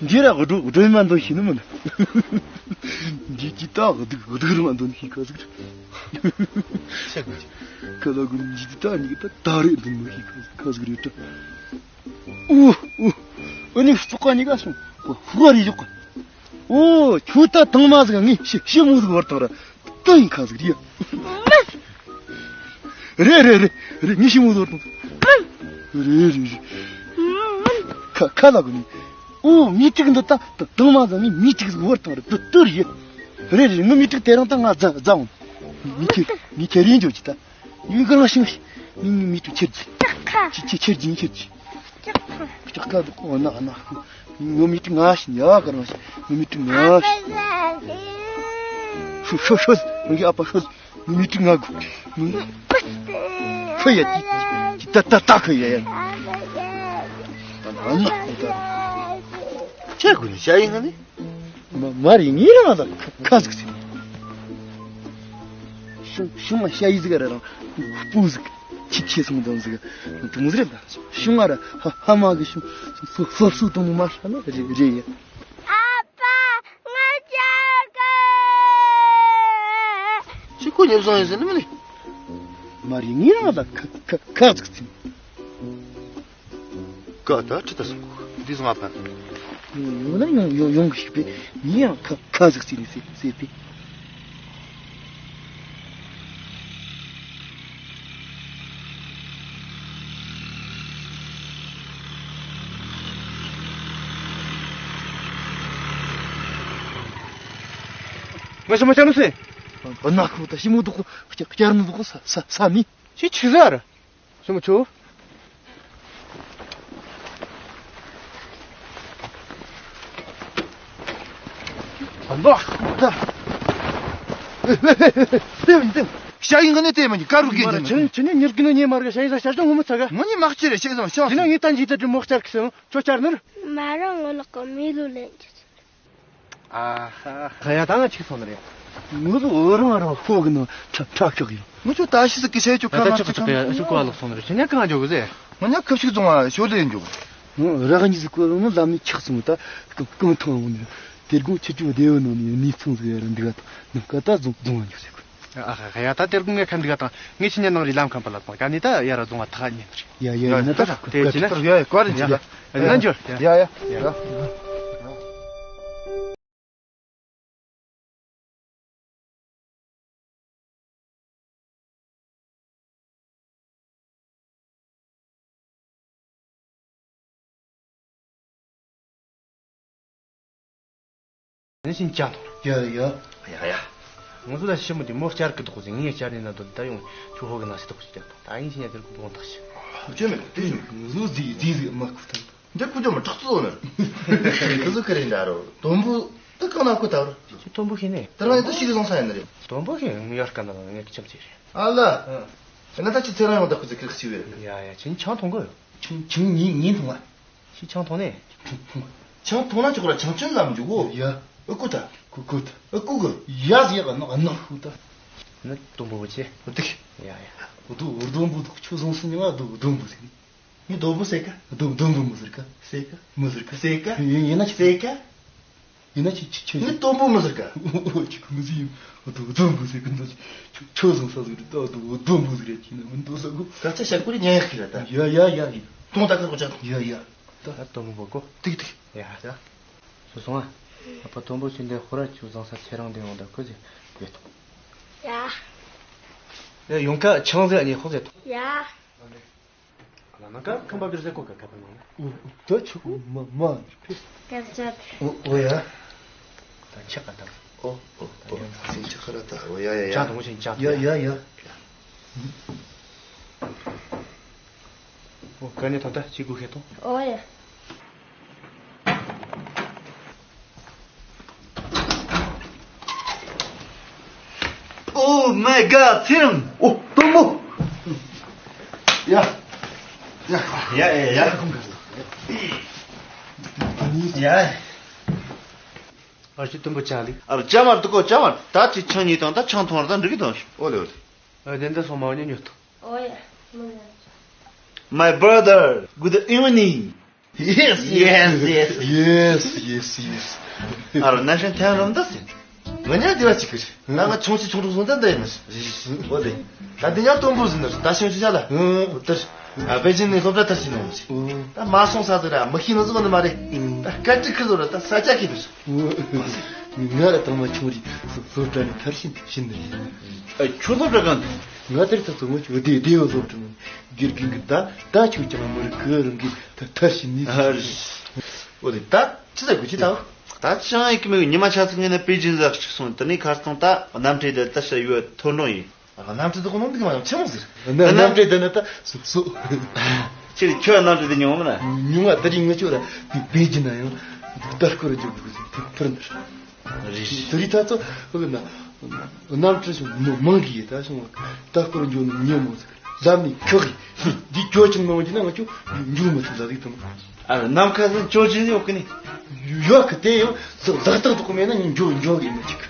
འདི་ར་སྒྲོ་སྒྲོན་མ་འདོན་ཤེས་ནི་མིན། འདི་ཅི་ད་སྡུག་སྡུག་རུ་མ་འདོན་ཤེས་ཁ་ཟིག་རེད། ཁ་ལ་གུ་འདི་ད་ནི་ད་ད་རེད་འདོན་མི་ཤེས་ཁ་ཟིག་ཁ་ཟིག་རེད་དྲ། ཨུ་ཨུ། ཨུ་ནི་ཙོག་ག་ཉི་ག་སོང་། ཧུ་རེ་ཡོག་ག། ཨོ་ཁྱོད་ད་དང་མ་ཟིག་ངས་ཤི་ཤི་མོ་ཟིག་བར་དང་ར། ཏོ་ཡིན་ཁ་ཟིག་རེད། རེད་རེད་རེད་རེད། ངས་ཤི་མོ་ཟིག་བར་དང་། རེད་རེད་རེད། ཁ་ཁ་ལ་གུ་ནི། ཨོ་མི་ཏིག་འདི་ད་དང་མ་ཟིག་ངས་མི་ཏིག་ཟིག་བར་དང་ར། ཏོ་ཏོ་རེད། རེད་རེད། ངས་མི་ཏིག་དེ་རིང་ད་ང་རྫ་རྫ་འོང་། ངས་ཁྱེར་ངས་ཁྱེར་ཡིན་འཇོག་གི་ད། ཡིན་གི་རང་ཤིང་ཤིང་། ངས་མི་ཏིག་ཁྱེར་གྱི། ཁྱེར་ཁྱེར་གྱི་ཁྱེར་གྱི། ལྕགས་ཁ་འདུག་ཨོ་ན་ན། ངོ་མི་དྲི་ང་ཞིག་ཡ་ག་རང་ཞིག་ངོ་མི་དྲི་ང་ཞིག་ཤོ་ཤོ་ཤོ། ངའི་ཨ་ཕ་ཤོ། ངོ་མི་དྲི་ང་དགོས། ཤོ་ཡ་ཏི་ཏི་ཏ་ཏ་ཏ་ཁོ་ཡ་ཡ། ཨ་ན་ཨ་ད། ཁྱེད་ཀུན་ཤ་ཡིན་ང་ནི། མ་མ་རེད། ངས་རང་ལ་ཁ་ཁ་ཟིག་ཟིག་ཤུ་ཤུ་མ་ཤ་ཡི་ཟིག་ར་རང་སྤུ་ཟིག་ཁྱི་ཁྱི་སོང་དང་ཟིག་དུང་ཟིག་རེད་ད། ཤུ་མ་ར་ཧ་ཧ་མ་གི་ཤུ་སོ་སོ་སོ་དང་མ་ཧྲ་ན་རེ་རེ་ཡ། ཨ་ཕ་ང་ཅག་གི་ཅི་ཁོ་ཉེར་བཟང་ཡིན་ཟེར་ནི་མིན་ནི། མ་རེད། ངས་རང་ལ་ཁ་ཁ་ཁ་ཟིག་ཟིག་ཀ་ད་ཁྲི་ད་སོང་གོ། འདི་སོང་ཨ་ཕ། ཡོང་ན་ཡོང་ཡོང་ཡོང་གི་ཞིག་པས། ངས་ཡང་ཁ་ཁ་ཟིག་ཟིག་ནས་ཟེར་ཟེར་པས། ང་ཞི་མ་ཅང་ནུ་སེ། ཨ་ན་ཁུ་ད་ཞི་མོ་དུ་ཁུ་བསྐྱར་མི་དུ་ཁུ་ས་ས་ས་མི། ཅི་ཆི་ཟེར། ཞི་མོ་ཆུ། ཨ་ལོ། ད། ལེ་ལེ་ལེ་ལེ། དེ་མིན་དེ། ཤ་ཡིན་གི་ནི་དེ་མིན་ག་རུ་གི་དེ་མིན། ཁྱེད་ཁྱེད་ནི་ཉེར་གི་ནི་ཉེ་མར་གི་ཤ་ཡིན་ས་ཤ་ཅང་ངོ་མི་ཚ་ག་ངོ་ནི་མ་ཁྱེར་རེ་ཤེས་སོང་ཤ། དེ་ན་ངས་ད་འཇིག་ད་དྲི་མོ་བསྐྱར་གི་སོང་ཁྱོད་བསྐྱར་ནི། མ་རང་ངོ་ལོག་གི་མི་ལུ་ལེན་གི། ཨ་ཧ། ཡ་ད་ང་ཆིག་སོང་ནི་རེད། ངུ་ཟོ་རང་རང་ཤོག་གི་ནང་ཁྲ་ཁྲ་ཁྲག་ཡོད། ངུ་ཆོ་ད་ཤི་ཟིག་གི་ཆེ་ཆོ་ཁ་ད་ན་ཆོག་ཆོག་ཡ་ཤོག་ག་ལོག་སོང་ནི་རེད། ཁྱེད་ཉ་གང་འཇོག་གི་ཟེ། ངུ་ཉ་ཁབ་ཤིག་བཙོང་བ་ཤོ་ལེ་འཇོག་ངུ་ར་ག་ཉི་ཟིག་གོ་ངུ་ལམ་ནས་ཆག་སོང་ད་གང་གང་ཐང་འོང་ནི། དེ་དགོང་ཆུ་ཆུ་བདེ་བོ་ནང་ནས་ནི་ཚང་ཟིག་ཡ་ར་འདི་ག་ཐང་ནམ་ཀ་ད་བཙོང་བཙོང་བ་འཇོག་ཟེར་གོ། ཨ་ཧ་ཧ། ཡ་ད་དེར་གུང་ངས་ཁ་འདི་ག་དང་ངས་ཁྱི་ཉན་ནང་རི་ལམ་ཁམས་པ་ལ་དང་ག་ནི་ད་ཡ་ར་རྫོང་བ་ཐག་ཉན་རེད། ཡ་ཡ་ཡ་ན་ད་ཁ་དེ་ཁ་ཅི་ན་ཁ་ཡ་ཡ་ཀ་རི་ཅི་ཡ་ཡ་ན་འཇོར་ཡ་ཡ་ཡ། ནི་ཤིན་ཅང་ཐོང་། ཡ་ཡ། ཡ་ཡ། ང་ཚོ་ལ་ཤི་མོ་དེ་མོ་བསྐྱར་གི་དོག་ཟིན་ངས་བསྐྱར་ནས་ན་དོ་ད་ཡོང་ཁྱོད་ཧོ་གི་ན་སི་དོག་ཞིག་ཀྱང་ཐོང་། ད་ཡིན་ཤི་ཉ་དེར་གུ་བོང་ཐག་ཤི། ཁུ་ཅོ་མེད་དེ་ང་ཚོ་ཟི་ཟི་ཟི་མ་ཁུ་ཐང་། འདི་ཁུ་ཅོ་མ་དྲག་ཚོ་ནི། ཁུ་ཚོ་ཁ་རེ་འདྲ་རོ། དོམ་བུ་ད་གང་ན་ཁུ་ཐབ་རོ། ཁྱོད་དོམ་བུ་ཤི་ནས། ད་རང་ཡིན་ད་ཤི་གི་སོང་ས་ཡིན་ནི་རེད། དོམ་བུ་ཤི་ངུ་ཡར་ཀ་ན་ལ་ངས་ཁྱམ་ཚེ་རེད། ཨ་ལ། ཨ་ན་ད་ཅི་ཚེ་རང་ཡོང་ད་ཁུ་ཚེ་ཁིར་ཁི་ཆི་བེ་རེད། ཡ་ཡ་ཁྱིན་ཆང་ཐོང་གོ་ཡོ། ཆང་ཆང་ཉིན་ཉིན་ཐོང་ཨ། ཤི་ཆང་ཐོང་ནས། ཆང་ཐོང་ན་ཆོག་ར་ཆང་ཆུན་ལམ་འཇུག་གོ། ཡ། ཨུ་ཀུ་ད། ཀུ་ཀུ་ད། ཨུ་ཀུ་གི། ཡ་ཟི་ཡ་ག་ནག་ནག་ཧུ་ད། ནི་དུམ་བུ་བུ་ཆེ། ཨུ་ཏིག་ཡ་ཡ། ཨུ་དུ་ཨུ་དུམ་བུ་དུ་ཆུ་བཟང་སི་ཉི་མ་ཨུ་དུ་ཨུ་དུམ་བུ་ཟེར་གི། ནི་དུམ་བུ་ཟེར་ག་ཨུ་དུ་ཨུ་དུམ་བུ་མི་ཟེར་ག་ཟེར་ག་མི་ཟེར་ག་ཟེར་ག་ཡིན་ཡིན་ན་ཆི་ཟེར་ག་ཡིན་ན་ཆི་ཆི་ཆི། ནི་དུམ་བུ་མི་ཟེར་ག་ཨོ་ཆི་ཁུ་མི་ཟེར་ཡིན། ཨུ་དུ་ཨུ་དུམ་བུ་ཟེར་གི་འདུག་ཆུ་ཆུ་བཟང་ས་ཟེར་གི་ད་ཨུ་དུ་ཨུ་དུམ་བུ་ཟེར་ག་ཁྱི་ན་མི་འདུག་ས་གོ། ད་ཆ་ཤ་ཀུ་རི་ཉན་ཡག་གི་ར་ད། ཡ་ཡ་ཡ་ཡིན། ཐོང་ད་ཁ་གོ་ཅག་ཡ་ཡ། ད་དུམ་བུ་གོ། ཏིག་ཏིག་ཡ་ཡ། སོ་སོང་ཨ། ཨ་ཕ་དུམ་བུ་ཆུ་འདི་ཧོ་ར་ཆུ་བཟང་ས་ཁྱེད་རང་འདི་ཡོང་ད་ཁོ་ཟེ་བེ་ཐོང་། ཡ། ཡ་ཡོང་ཁ་ཆང་ཟེ་ཨ་ནི་ཧོ་ཟེ་ཐོང་། ཡ། ཨ་ན་ཀ་ཁམས་པ་བིར་ཟེ་ཀོ་ཀ་ཀ་པ་ནང་ནས། ཨོ་ད་ཆུ་ཀོ་མ་མ་ཕེ། ཀ་ཅ། ཨོ་ཨོ་ཡ། ད་ཆ་ཀ་ད། ཨོ་ཨོ་ཨོ་སིན་ཆ་ཁ་ར་ད། ཨོ་ཡ་ཡ་ཡ། ཅ་དུང་ཆེན་ཅ། ཡ་ཡ་ཡ། ཨོ་ཀ་ནེ་ཐོང་ད་ཅི་གུ་ཁེ་ཐོང་། ཨོ་ཡ། Oh my god, ཚེ་རིང་། ཨོ་དུམ་བུ། ཡ། ཡ། ཡ་ཡ་ཡ། ཡ། ཨ་ཅི་དུམ་བུ་ཅ་ལི། ཨ་ཅ་མར་དུ་གོ་ཅ་མར། ད་ཅི་ཆང་ཉིས་དང་ད་ཆང་ཐོང་ད་འགྲིག་གི་དང་། ཨོ་ལེ་ཨོ་ལེ། ཨ་དེ་འདི་སོང་མ་ཉོ་ཉོ་ཐོ། ཨོ་ཡ། My brother, good evening. Yes, yes, yes. Yes, yes, yes. ཨ་རོ་ནན་ཤན་ཐན་རོམ་ད་སི། ང་ཉལ་བདེ་བ་ཅིག་གི། ང་ང་ཆུང་ཆི་ཆུང་རུ་སོང་ད་འདི་ཡིན་མི་སྲིད། འོ་དེ། ད་འདི་ཉལ་དུམ་བུ་ཟིན་ནི་ད་ཤིང་ཆུ་ཆ་ལ། འོ་དེར། ཨ་པེ་ཅིན་ནས་སློབ་གྲྭ་དར་ཞིག་ནང་ཡོང་ཞིག་ད་མ་སོང་ས་ཟིག་ར་མི་ཤེས་ནི་ཟིག་ནི་མ་རེད། ད་སྐད་ཅིག་ཁི་ཟོ་ར་ད་ས་ཆ་ཁི་ནི་སོ། ང་ར་དང་མ་ཆུང་རི་སློབ་གྲྭ་ནས་མཐར་ཕྱིན་ཕྱིན་ནི་རེད། ཨ་ཁྱོད་སློབ་གྲྭ་གང་དུ། ང་དེར་ད་ཚོ་ངོ་ཆུ་བདེ་བདེ་བ་སློབ་གྲྭ་ནང་དགེ་རྒན་གི་ད་ད་ཆུ་ཅང་མི་རིག་གི་རང་གི་ད་མཐར་ཕྱིན་ནི། ཨ་རེད། འོ་དེ་ད་ཅི་ཟེར་དགོས་ཅི་ད། ད་ཅང་ཡིག་མི་ཉི་མ་ཆ་ཚིག་ངེ་ན་པེ་ཅིན་ཟ་གཅིག་སོང་དེ་ནས་ཁར་སྟོང་ད་གནམ་གྲུ་དེ་ད་ཤ་ཡོད་ཐོན་འགྲོ་ཡིན། ཨ་གནམ་གྲུ་དེ་ཁོ་ནང་འདུག་མ་ཡོང་ཆེ་མོ་ཟེར། གནམ་གྲུ་དེ་ན་ད་སུ་སུ། ཁྱེད་ཁྱོད་གནམ་གྲུ་དེ་ཉོ་མ་ན། ཉུང་བ་ད་རིང་ང་ཁྱོད་ར་པེ་ཅིན་ན་ཡང་ད་སྐོར་ར་འཇུག་དགོས་ཟེར་ཐུག་ཐུར་འདིར། རེད། དེ་རིང་ད་ཚོ་ཨ་ན་གནམ་གྲུ་ཞིག་མི་མང་གི་ཡིན་ད་སོང་བ་ད་སྐོར་འཇུག་ནི་ཉེ་མོ་ཟིག་ལམ་ནས་ཁྱོད་ཀྱིས་འདི་ཁྱོད་ཅིག་མང་གི་ན་ང་ཁྱོད་འཇུག་མི་ཐུབ་ལ་ཟིག་དང་། ཨ་ནམ་མཁའ་ཟིག་ཁྱོད་ཅིག་ཡོད་གི་ནི། ཡོད་གི་དེ་ཡང་ལག་རྟགས་དག་མེད་ན་འཇུག་འཇུག་གི་མི་ཅིག་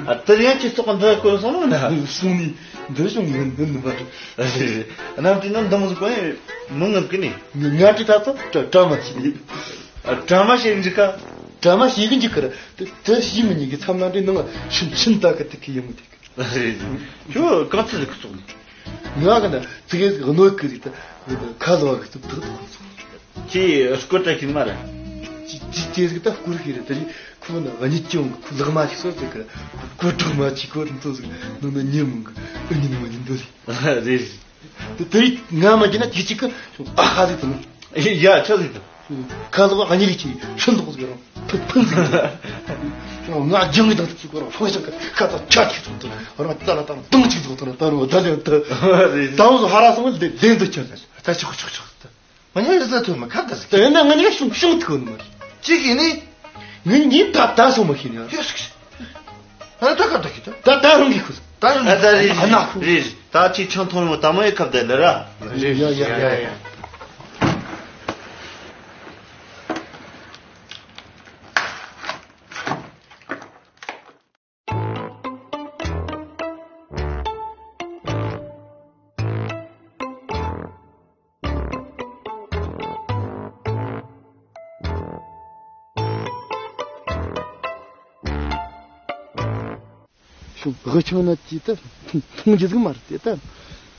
ཨ་དེ་ཡང་ཁྱེད་སོགས་འདི་སྐོར་སོང་ན། སོང་ནི་འདི་བྱུང་ངན་འདི་ནི་མ་རེད། གནམ་གྲུ་ནང་འདི་མོ་ཟིག་གོ་ནི་མི་ངབ་གི་ནི། ང་གྲི་ད་ཚོ་གྲ་མ་ཤེས། ཨ་གྲ་མ་ཤེས་གི་འཇིག་ག་གྲ་མ་ཤེས་གི་འཇིག་གི་ར། དེ་དེ་ཤེས་མི་ཉན་གི་མཚམས་ནང་འདྲེ་ནང་ཤིན་ཤིན་ད་གི་དེ་གི་ཡིན་མི་དེ་གི། ཁྱོད་གང་ཚུལ་ལ་ཁུ་ཚོགས་ནི། ང་གི་ན་ཙི་གེ་ཟིག་གནོད་གི་རིགས་ད་ཁ་ལོ་བ་གི་ཚུགས་ཐག་ཐག་ཚོགས། ཁྱེད་སྐོར་བྲལ་གི་མ་རེད། ཅི་ཅི་ཅི་ཟིག་ད་སྐོར་གི་རེད་དེ་རིགས། ཁོ་ན་གཉིད་ཀྱང་ཁོ་ལག་མ་ཞིག་སོ་ཟེར་གི། ཁོ་གྲོགས་མ་ཅིག་ཁོ་དེ་ཚོ་ཟིག་ནང་ན་ཉལ་མོང་གི་ཨ་ཉིན་མ་ཉིན་འདོད་ཟིག་རེད། དེ་དེ་རིགས་ང་མ་བྱིན་ན་དེ་གཅིག་གི་ཨ་ཧ་ཟིག་དང་། ཡ་ཆ་ཟིག་དང་། ཁ་ལོ་ཨ་ཉི་རིགས་ཀྱི་ཤིན་ཏོག་ཟིག་རང་ཕུ་ཕུ་ཟིག་རང་ང་ལྗང་གི་དང་ཚིག་གོ་རང་ཧྲོ་ཤང་གི་ཁ་ད་ཆ་ཅིག་ཚོགས་དང་རང་ད་ལ་དང་དང་ཅིག་ཚོགས་དང་ད་རུང་ད་ལེན་ད་ད་བཟོ་ཧ་ར་སོང་ལེ་ལེན་དུ་ཆ་ད་ཆོག་ཆོག་ཆོག་ད། ང་ཡང་རི་ཟ་ཐོན་མི་ཁ་ད་ཟིག་དེ་ན་ང་ནི་ཤུང་ཤུང་ཐུག་ནི་མ་རེད། ཅི་གི་ནི། ངི་ནི་ད་ད་སོ་མ་ཤེས་ནི་ཡོད་ཟིག་ཨ་ད་ཁ་ད་ཁི་ད། ད་ད་རུང་གི་ཁུ་ད་རུང་ཨ་ད་རི་ཨ་ན་ཁུ་རི་ད་ཅི་ཆང་ཐོན་མོ་ད་མོ་ཡི་ཁབ་ད་ལེ་ར། ཡ་ཡ་ཡ་ཡ། ཤོག་དབུ་ཆང་ན་ཅི་ད་མཐོང་རྒྱུ་ཟིག་མ་རེད་དེ་ད།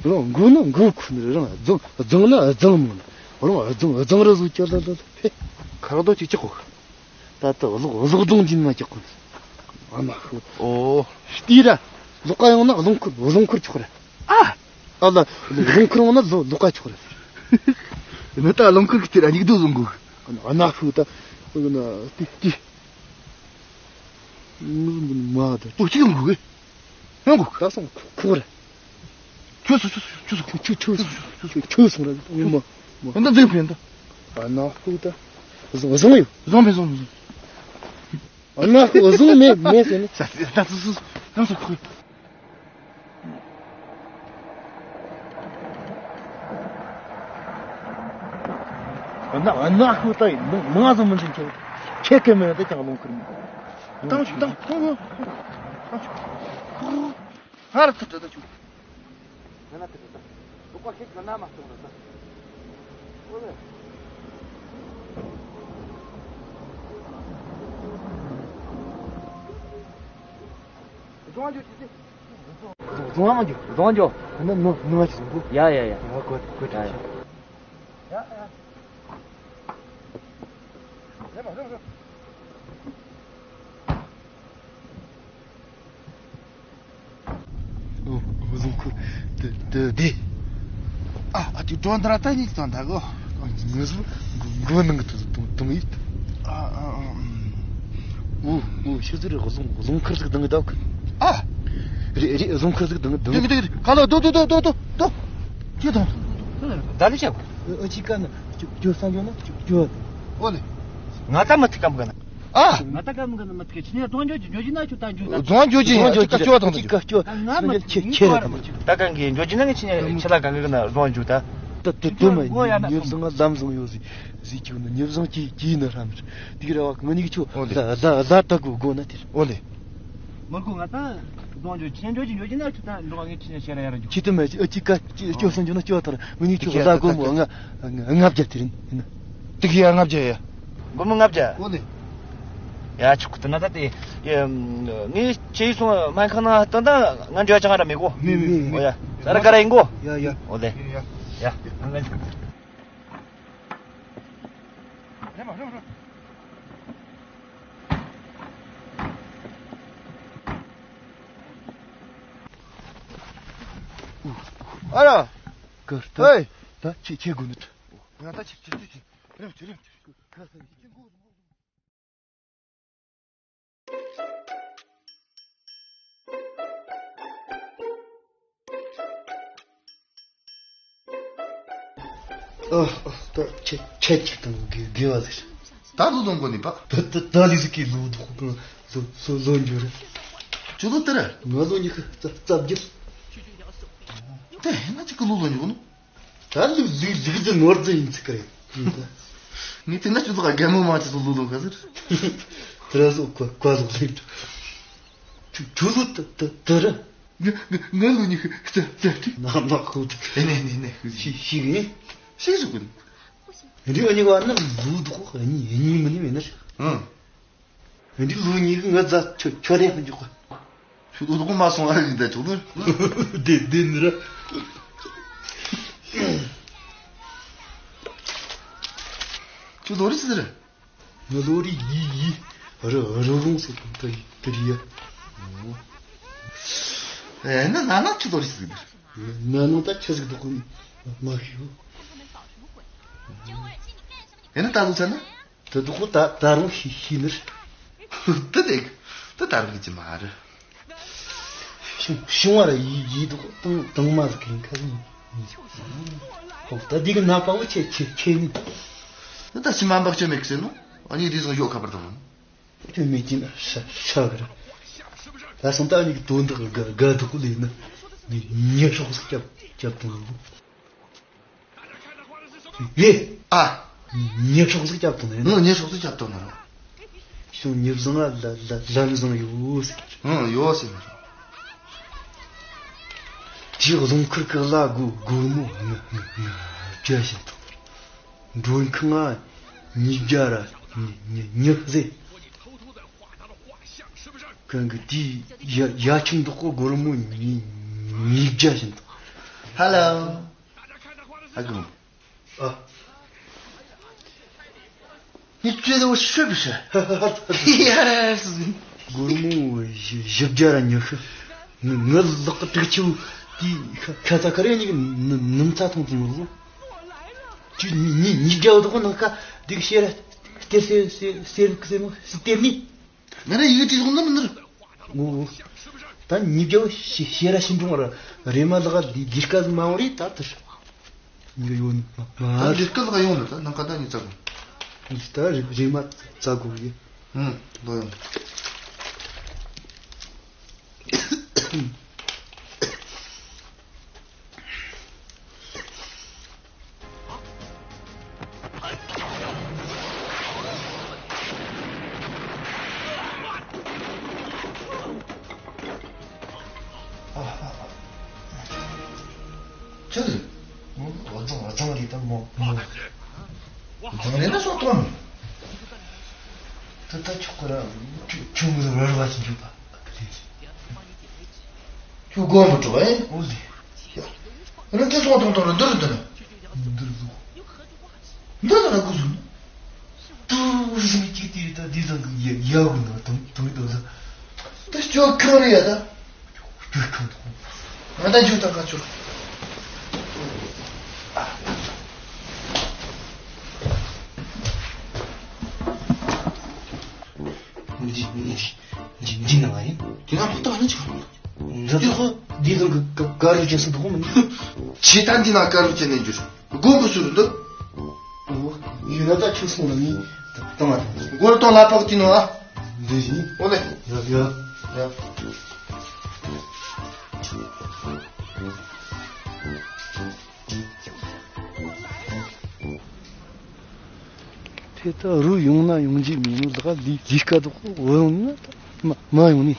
རང་མགོ་ན་མགོ་ཁུ་ནི་རང་རྫང་རྫང་ན་རྫང་མོ་ནི་རང་རྫང་རྫང་ར་བཟོ་ཀྱ་ལ་ལ་ལ་ཧེ། ཁ་རོག་རྡོ་ཅིག་ཅག་གོ། ད་ལྟ་གློག་གློག་སྒྲོན་འདི་མ་ཅག་གོ། ཨ་མ་ཧུ། ཨོ། ལྟོས་ར། ལོག་ག་ཡོང་ན་རླུང་འཁོར་རླུང་འཁོར་ཆོག་ར། ཨ། ཨ་ལ། རླུང་འཁོར་ཡོང་ན་ལོ་ལོག་ག་ཆོག་ར། ནི་ད་རླུང་འཁོར་གི་དེར་ཨ་མྱིག་རྡོ་བཟུང་དགོས། ཨ་ན་ཧུ་ད། ཨོ་ན་ཏི་ཏི། ངུ་མ་ད། ཨོ་ཅི་ཡོང་དགོས། ཡོང་དགོས། ད་སོང་ཁུག་ར། ཁྱོད་སོ་ཁྱོད་སོ་ཁྱོད་སོ་ཁྱོད་ཁྱོད་སོ་ཁྱོད་སོང་ར། ངུ་མ་མ། ད་འཛིང་ཕན་ད། ཨ་ན་ཧུ་ད། བཟུང་བཟུང་ཡོད། བཟུང་ཕན་བཟུང་བཟུང་། ཨ་ན་ཁོ་བཟུང་མེད་མེད་ཟེར་ནས། ས་ས་ས་ས་ས་ཁོ། ཨ་ན་ཨ་ན་ཁོ་ད་ཡིན་མང་ཟོ་མི་འཛིན་ཁྱོད། ཁྱེད་ཀྱི་མེད་ད་ཀྱང་ལོང་ཁུར་མེད། ཏང་ཆུ་ཏང་ཏང་ཏང་ཆུ། ཧར་ཐུབ་ད་ཆུ། ང་ན་དེ་རེད་ད། ལོག་པ་ཁྱེད་ཀྱི་ན་མ་སྟོང་རེད་ད། ཨོ་ལེ། རྫོང་བ་འཇོག་ཅི་ཟེར། རྫོང་བ་མ་འཇོག་རྫོང་བ་འཇོག་ཨ་ནི་ནུ་ནུ་བ་ཅི་སོང་གོ། ཡ་ཡ་ཡ། ཡ་གོ་གོ་ཡ་ཡ། ཡ་ཡ། ཡ་མ་རེད་རེད། ཨོ། རྫོང་ཁུལ་དེ་དེ་དེ། ཨ་ཨ་ཅིག་སྒྲོན་དར་ད་ཉིད་ཙང་ད་གོ། ངུ་ཟུ་མགོ་ནང་གི་དུ་དུང་དུང་ཡིད། ཨ་ཨ་ཨ། ཨུ་ཨུ་ཤི་ཟི་རི་རྫོང་རྫོང་ཁུལ་ཟིག་དང་གི་ད་གི། ཨ། རེ་རེ་རྫོང་ཁུལ་ཟིག་དང་གི་དང་གི། དེ་གི་དེ་གི་ག་ལ་དོ་དོ་དོ་དོ་དོ་དོ། ཅི་དང་། ད་ལི་ཆ། ཨ་ཅིག་ག་ན་ཅིག་ཅོ་སང་ཅོ་ན་ཅིག་ཅོ། ཨོ་ལེ། ང་ད་མ་ཐིག་གམ་ག་ན། ཨ། ང་ད་ག་མི་ག་ན་མ་ཐིག་ཁྱི་ནས་རྫོང་འཇོག་ཅི་འཇོག་ཅི་ན་ཆུ་ད་འཇུ་ད། རྫོང་འཇོག་ཅི་རྫོང་འཇོག་ཅི་ཀ་ཅོ་དང་ཅི་ཀ་ཅོ། ང་མ་ཁྱེད་ཁྱེད་ར་དང་ད་གང་གི་འཇོག་ཅི་ན་ངས་ཁྱི་ནས་ཁྱི་ལ་གང་གི་ན་རྫོང་འཇུ་ད། ད་ད་ད་མ་ཉེ་བཟང་ལམ་བཟང་ཡོད་ཟིག་ཟིག་ཁྱི་ན་ཉེ་བཟང་ཅི་ཅི་ན་རམ་ཟིག་དེ་གི་ར་བ་ང་ནི་ཆུ་ད་ད་ད་ད་གོ་གོ་ན་དེར། ཨོ་ལེ། མོར་ཁུ་ང་ད་རྫོང་འཇོག་ཁྱི་ནས་འཇོག་ཅི་འཇོག་ཅི་ན་ཆུ་ད་འགྲོ་བ་ངས་ཁྱི་ནས་ཤེས་ར་ཡ་ར་འཇུ། ཁྱི་ད་མ་ཅི་ཀ་ཅི་ཅོ་སང་འཇུ་ན་ཅོ་ད་ར་ང་ནི་ཆུ་ད་གོ་མོ་ང་ང་བརྒྱ་དེ་རིན་ཡིན་ན། ཏིག་ཡ་ལྔ་བརྒྱ་ཡ། སྒོར་མོ་ལྔ་བརྒྱ། འོ་ལེ། ཡ་ཆོག་གི། དེ་ན་ད་དེ། ཡ། ངས་ཁྱེར་སོང་། སྨན་ཁང་ནང་སྟོན་ད། ང་འབྲེལ་བ་ཅང་ར་མེད་གོ། མེད་མེད་མེད། འོ་ཡ། ད་ར་ག་ར་ཡིན་གོ། ཡ་ཡ། འོ་ལེ། ཡ། ཡ། ཡ། ཨ་ར། ཀར་ཏ། ཧེ། ད་ཁྱེད་ཁྱེད་དགོས་ནི། ང་ད་ཁྱེད་ཁྱེད་ཁྱེད་ཁྱེད། རེམ་ཁྱེད་རེམ་ཁྱེད། ཨ། ཨ། ད་ཁྱེད་ཁྱེད་ཅིག་དང་དགེ་དགེ་བ་ཟིག་ད་ལོ་ལོན་གོ་ནི་པ། ད་ད་ད་ལི་ཟིག་གི་ལོ་དུ་ལོ་ལོ་ལོ་འཇུ་རེད། ཁྱོད་ལོ་དེ་རེད། ང་ལོ་ཉི་ཤུ་རྩ་རྩ་བརྒྱད། དེ་ཧེ་ན་ཅིག་གི་ལོ་ལོན་གོ་ནི། ད་ལུག་ལུག་ལུག་རྫི་ནོར་རྫི་ཡིན་ཚིག་གི་རེད། ངས་དེ་ན་ཁྱོད་ལོ་རྒན་མོ་མང་ཆེ་ཚོ་ལོ་ལོན་ག་ཟེར། དེ་ར་ཟོ་ཀ་ཀ་ལོག་ལེན། ཁྱོད་ཁྱོད་ལོ་དེ་དེ་དེ་རེད། ང་ང་ང་ལོ་ཉི་ཤུ་རྩ་རྩ་དྲུག། ནག་ནག་ཁོ་ཐུག་ཨེ་ནས་ནས་ནས། ཤི་ཤི་གི། ཤི་ཟུག་གི། རི་ཨ་ནི་བ་ནི་ལུ་དུ་ཁོ་ཨ་ནི་ཨ་ནི་མི་ནི་མེད་ན། ཨང་། འདི་ལོ་གཉིས་ཀྱི་ང་རྫ་ཆོ་ཆོ་རེ་ཧ་འཇུག་ག་ཁྱོད་ལོ་དགུ་མ་སོང་བ་རེད་ད་ཆོག་ནི། དེ་དེ་ནི་ར། ཁྱོད་ལོ་རེ་ཟེར། ང་ལོ་རེ་ཡི་ཡི་ར་ར་རུང་སོ་ད་ཡི་དེ་རེད་ཡ། ཨེ་ན་ན་ན་ཁྱོད་ལོ་རེ་ཟེར། ན་ན་ད་ཆི་ཟིག་འདུག་གི་མ་ཤེས། ཨེ་ན་ད་ལོ་ཚ་ན། དེ་དུ་ཁོ་ད་ད་རུང་ཤི་ཤི་ནི་རེད། དེ་དེ་དེ་ད་རུང་གི་ཅི་མ་རེད། ཤུང་ཤུང་བ་ར་ཡི་ཡི་དུ་ཁོ་དང་དང་མ་ཟིག་གིན་ཁ་ཟིན། ཧོ་ད་འདི་གི་ནག་པ་བོ་ཆེ་ཆེ་ཆེ་ནི། ད་ད་ཕྱི་མ་འབག་ཆོད་མེད་གི་ཟེར་ནོ། ཨ་ནི་དེ་ཚོ་ཡོད་ཁ་པར་དང་། ཆོད་མེད་ཀྱིན་ཤ་ཤ་གི་རེད། ད་སོང་ད་ཨ་ནི་གི་དོན་དག་ག་ག་དུ་ཁོ་ལས་ན་ཉེ་ཤོག་ཟིག་རྒྱབ་རྒྱབ་དང་། ཡེ། ཨ། ཉེ་ཤོག་ཟིག་རྒྱབ་དང་ནི། ངོ་ཉེ་ཤོག་ཟིག་རྒྱབ་དང་ནི། ཤོག་ཉེ་བཟང་ལ་ལ་ལམ་བཟང་ཡོད་ཟེར། ཨང་ཡོད་ཟེར། ཅི་རྫོང་ཁུལ་གི་ལ་སྒོ་སྒོར་མོ་ང་ང་ང་བརྒྱ་བཞིན་དང་། མགྲོན་ཁང་ང་ཉིས་བརྒྱ་ར་ཉི་ཉི་ཉི་ཟེར། གང་གི་དེའི་ཡ་ཡ་ཁྱིམ་འདོག་གོ་སྒོར་མོ་ཉིས་ཉིས་བརྒྱ་བཞིན་དང་། ཧ་ལོ། ཨ་གོ། ཨ། 你觉得我是不是？ སྒོར་མོ་བཞི་བཞི་བརྒྱ་ར་ཉི་ཤུ། ང་ང་ལག་གི་དྲུག་ཅུ་དེ་ཁ་ཁ་ཚ་ཁ་རེ་གཉིས་ཀྱི་ནུ་ནུ་ཚ་ཐོང་ཐོང་ལོ། ཅི་ཉི་ཉི་ཉི་བརྒྱ་བ་དོ་ནང་ཁ་དེ་གི་ཤེས་ར་སྟེར་སེ་སེ་སེ་སེ་མོ་སྟེར་ནི། ང་ར་ཡི་གེ་བྲིས་སོང་ནི་མིན་ནི། ངོ་། ད་ཉིས་བརྒྱ་བ་ཤེས་ཤེས་ར་ཤིན་ཀྲུང་ར་རེ་མ་ལག་དེ་དེ་སྐད་མ་འོང་རེད་ད་དེར། ཉི་ག་ཡོད་ནི་མ་མ། ད་འདི་སྐད་ལ་ཡོང་ནི་ད་ནང་ཁ་ད་ཉི་ཚ་གོ། ད་རེ་རེ་མ་ཚ་གོ་ཡེ། ཧུམ་ལོ་ཡོང་། ཁྱོད། ཨོ་ཙང་ཨོ་ཙང་རེད་ད་མོ་མོ། ཙང་རེད་ན་སོ་ཏོན། ད་ད་ཆོག་གི་ར། ཁྱོད་ཁྱོད་མི་ར་ར་བ་ཅིག་འཇུག་པ། ཁྱོད་དགོངས་པ་འགྲོ་ཨེ། ཨོ་ལེ། ཡ། རང་སྐད་སོང་ཐོང་ཐོང་ར་འདི་རུ་འདི་ན། འདི་རུ་འདུག་འདི་ན་ར་གོ་སོང་། ཏུ་རུ་སུ་མི་གཅིག་དེ་ད་འདི་ཚང་གི་ཡ་ཡ་གོ་ན་དུང་དུང་དུ་ས། ད་ཅོ་ཁང་རེད་ཡ་ད། ཅོ་ཁང་དུ། ང་ད་ཅོ་ད་ག་ཅོ། འདི་འདི་འདི་འདི་ན་ཡིན། འདི་ན་ཕོག་ཐག་ནི་ཅི། འདི་ཁོ་འདི་ལ་ག་ག་རུ་ཅན་སུ་འདུག་མིན། ཇི་ལྟར་འདི་ན་ག་རུ་ཅན་ནས་འགྱུར། དགོན་པ་སུ་རུ་འདུག་ཨོ། ཡོད་ན་ད་ཁྱོད་སོང་ན་ནི་ད་མ་ད། སྒོར་དང་ལ་ཕག་ཏི་ནོ་ཨ། འདི་བཞིན། ཨོ་ལེ། ཡ་ཡ། ཡ། དེ་ད་རུ་ཡོང་ན་ཡོང་རྒྱུ་མིན་ནོ། ད་ལི་ལི་ཀ་དོ་ཁོ་འོ་ཡོང་ན་ད་མ་མ་ཡོང་ནི།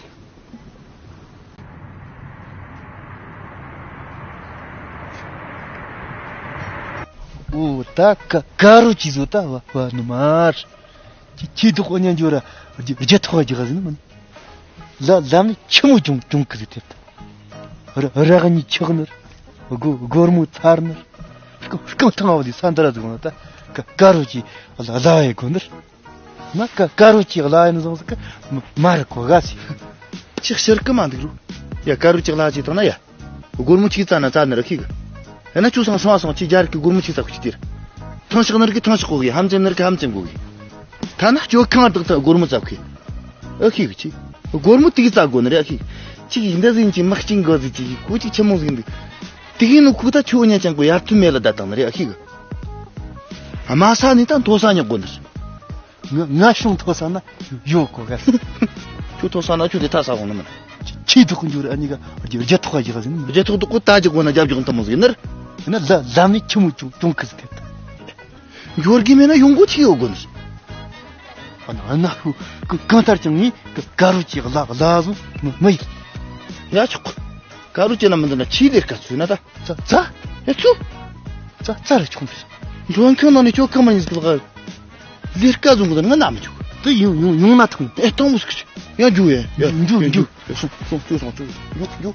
འོ་ད་ཀ་ཀ་རོ་ཅི་བཟོ་ད་བ་བ་ནུ་མར། ཁྱི་ཁྱི་དུ་ཁོ་ཉན་འཇོ་ར་རྒྱ་རྒྱ་ཐོག་རྒྱ་ག་ཟིན་མིན། ལ་ལ་ནི་ཆི་མོ་ཅུང་ཅུང་ཀི་ཟི་ཐེབས་ད། ར་ར་ག་ཉི་ཆག་ནར། སྒོ་སྒོར་མོ་ཚར་ནར། སྐང་སྐང་ཐང་བ་དི་ས་འདར་ཟུག་ན་ད་ཀ་ཀ་རོ་ཅི་ལ་ལ་ཡེ་གོ་ནར། ང་ཀ་ཀ་རོ་ཅི་ལ་ཡེ་ནི་ཟུང་ཟིག་གི་མ་ར་གོ་ག་སི། ཅི་ཤར་གི་མ་འདུག་རུ། ཡ་ཀ་རོ་ཅི་ལ་ཅི་ཐང་ན་ཡ། སྒོར་མོ་ཅིག་བཙལ་ན་བཙལ་ནི་ར་ཤེས་གི། ཡང་ན་ཁྱོད་སང་སང་བ་སང་ཅིག་རྒྱ་རིགས་ཀྱི་སྒོར་མོ་ཅིག་བཙལ་གི་ཅིག་དེར། ཐང་ཤག་ནི་རིགས་ཀྱི་ཐང་ཤག་གོ་གི། ཧམ་ཅན་ནི་རིགས་ཀྱི་ཧམ་ཅན་གོ་གི། ཐ་ན་ཁྱོད་ཁང་བདག་ཐ་སྒོར་མོ་བཙལ་གི། ཨ་ཤེས་གི་ཅི། སྒོར་མོ་དེ་གི་བཙལ་དགོ་ནི་རེད་ཨ་ཤེས་གི། ཅིག་ཡིན་ད་ཟིན་ཅིག་མག་ཅིག་འགོ་ཟིག་ཅིག་གོ་ཅིག་ཆི་མོ་ཟིག་འདུག་དེ་གི་ནི་ཁུག་ད་ཁྱོད་ཉན་ཅང་གོ་ཡར་ཐུན་མེད་ལ་ད་བཏང་ནི་རེད་ཨ་ཤེས་གི། དམའ་ས་ནས་ད་མཐོ་ས་ཉག་དགོ་ནི་རེད། ང་ང་ཤོང་མཐོ་ས་ན་ཡོད་གོ་ག་ཁྱོད་མཐོ་ས་ན་ཁྱོད་དེ་ཐ་ས་གོང་ན་མིན། ཁྱི་ཐོག་གི་འཇུ་ར་ཨ་ནི་ག་རྒྱ་ཐོག་ག་ཡག་ཟིན། རྒྱ་ཐོག་ཏུ་ཀོ་ད་ཅི་གོ་ན་རྒྱབ་ཅོག་ཏུ་མོ་ཟིན་ནར། ན་ལ་ལ་ནི་ཁྱི་མོ་ཅུང་ཅུང་ཁི་ཟི་ཐེབས། འབྱོར་གི་མེད་ན་ཡོང་སྒོ་ཅི་ཡོད་གོ་ནི། ཨ་ན་ཨ་ན་ཧུ་གང་ལྟར་ཀྱང་ངས་ཀ་ཀ་རུ་ཅི་གླ་གླ་བཟུང་མི་མི་ཡིན། ཡ་ཆོག་ཀ་རུ་ཅི་ན་མི་འདི་ན་ཆི་ལེར་ཀ་ཚུ་ན་ད། ཙ་ཙ། ཨེ་ཚུ། ཙ་ཙ་རེ་ཆུང་དུ། མགྲོན་ཁང་ནང་ནས་ཁྱོད་ཁ་མ་ཉིས་ཀྱི་ལག་ལེར་ཀ་བཟུང་གི་ང་ན་མི་ཆུག་དེ་ཡོང་ཡོང་ཡོང་ན་ཐང་། ཨེ་ཐང་མོ་སུ་ཁྱི་ཡང་རྒྱུ་ཡེ་ཡ་འཇུ་འཇུ། སོང་སོང་ཁྱོད་སོང་ཁྱོད་རྒྱུ་རྒྱུ།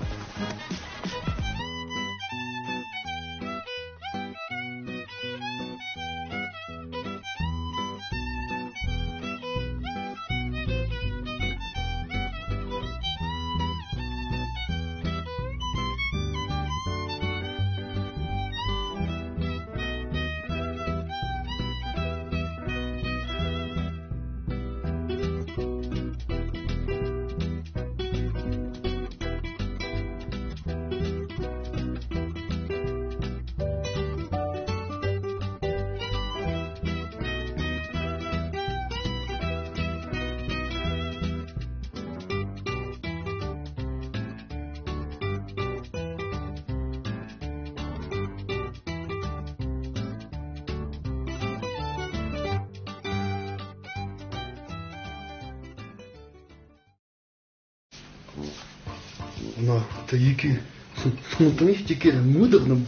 ང་ད་ཡི་གེ་སོང་སྟངས་ཡི་གཅིག་གི་ལ་ངུ་དག་ནམ་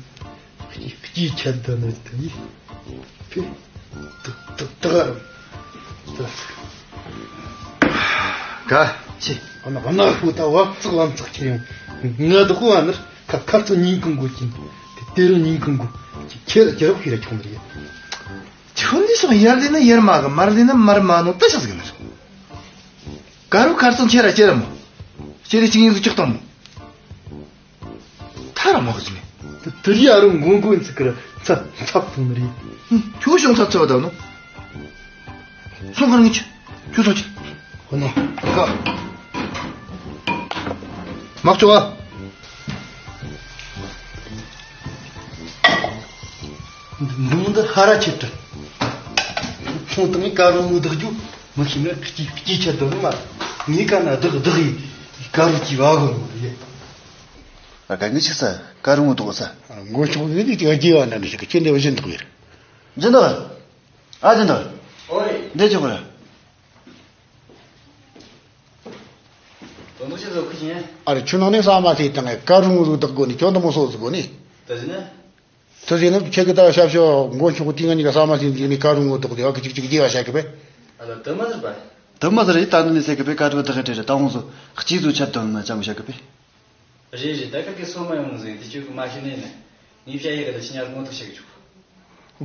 སྐྱིད་ཆད་ད་ནི་ད་ཡི་ཕེ་ད་ད་ད་ག་ཅི་ཨ་ན་ཨ་ན་ཧུ་ད་བབ་ཙག་ལམ་ཙག་ཁྱེར་ཡོང་ང་ད་ཧུ་ཨ་ནར་ཁ་ཁ་ཚོ་ཉིན་གང་གོ་ཅིན་དེ་དེ་རུ་ཉིན་གང་གོ་ཁྱེད་ཁྱེད་རོགས་ཤི་ར་ཆུང་རེད། ཁྱོད་འདི་སོང་ཡར་ལེ་ན་ཡར་མ་གི་མར་ལེ་ན་མར་མ་ནོ་ད་ཤག་ཟིག་ནར། ཀ་རུ་ཁར་སང་ཁྱེད་ར་ཁྱེད་ར་མོ། ཁྱེད་ར་ཅིག་ཡིན་ཟིག་ཅོག་དང་མོ། ཐ་ར་མོ་གི་ཟིག་ནི། དེ་རི་ཨ་རུ་མགོ་མགོ་ཡིན་ཟིག་གི་ར་ཚ་ཚབ་ཐུང་ནི་རེད། ཁྱོད་ཤོང་ཚ་ཚ་བ་དང་ནོ། སོང་གར་ངི་ཆི། ཁྱོད་སོང་ཆི། ཧོ་ནོ། ཀ། མག་ཅོག་ཨ། འདུམ་འདི་ཧ་ར་ཆེ་དྲ། ཚོང་དང་ཀ་རུ་མོ་བདག་རྒྱུ་མི་ཤེས་ན་སྐྱིད་སྐྱིད་ཆད་དོ་ནི་མ། ངས་ཀ་ན་བདག་བདག་ཡིན། ཀ་རུ་ཅི་བ་གོ་ནོ་ཡེ། ཨ་ཀ་ངི་ཆི་ས་ཀ་རུ་མོ་དོག་ས། མགོ་ཆུང་ཟིག་གི་ཅིག་རྒྱས་བ་ན་འདྲ་ཞིག་གི་ཁྱེད་འདི་བཞིན་དོག་ཡེར། འཛིན་དོག་ཨ་འཛིན་དོག་ཨོ་རེད། འདི་ཆོག་གི་ར། དོན་དུ་ཆི་ཟོ་ཁུ་ཤེས། ཨ་རེ་ཆུ་ནང་ནས་ཟ་མ་ཟོས་དང་ཀ་རུ་མོ་རུ་བདག་དགོ་ནི་ཁྱོད་འདི་མོ་སོ་ཟིག་དགོ་ནི། དེ་ཟིན་ན། དེ་ཟིན་ན་ཁྱེད་ཀྱི་ད་ཞབས་ཞུ་མགོ་ཆུང་གི་དེ་ང་གཉིས་ཀ་ཟ་མ་ཟིན་ཟིན་ནི་ཀ་རུ་མོ་བདག་དེ་ཨ་ཀི་ཅིག་ཅིག་རྒྱས་བ་བྱ་གི་པས། ཨ་ལ་དེ་མ་ཟིན་པ། དེ་མ་ཟིན་རེད་ད་ནི་ནི་ཟེར་གི་པས་ཀ་རུ་བདག་གི་དྲི་རེད་ད་འོང་ཟོ་སྐྱིད་ཟོ་ཆད་དོན་ན་ཅང་བྱ་གི་པས། རེད་རེད། ད་ཁ་ཁའི་སོ་མ་ཡོང་ཟིན་དེ་ཁྱོད་ཀྱི་མ་ཤེས་ནས་ནི་ངའི་བྱ་ཡི་ག་ད་ཕྱི་ཉར་ངོ་ཐག་བྱེད་གི་ཆོག་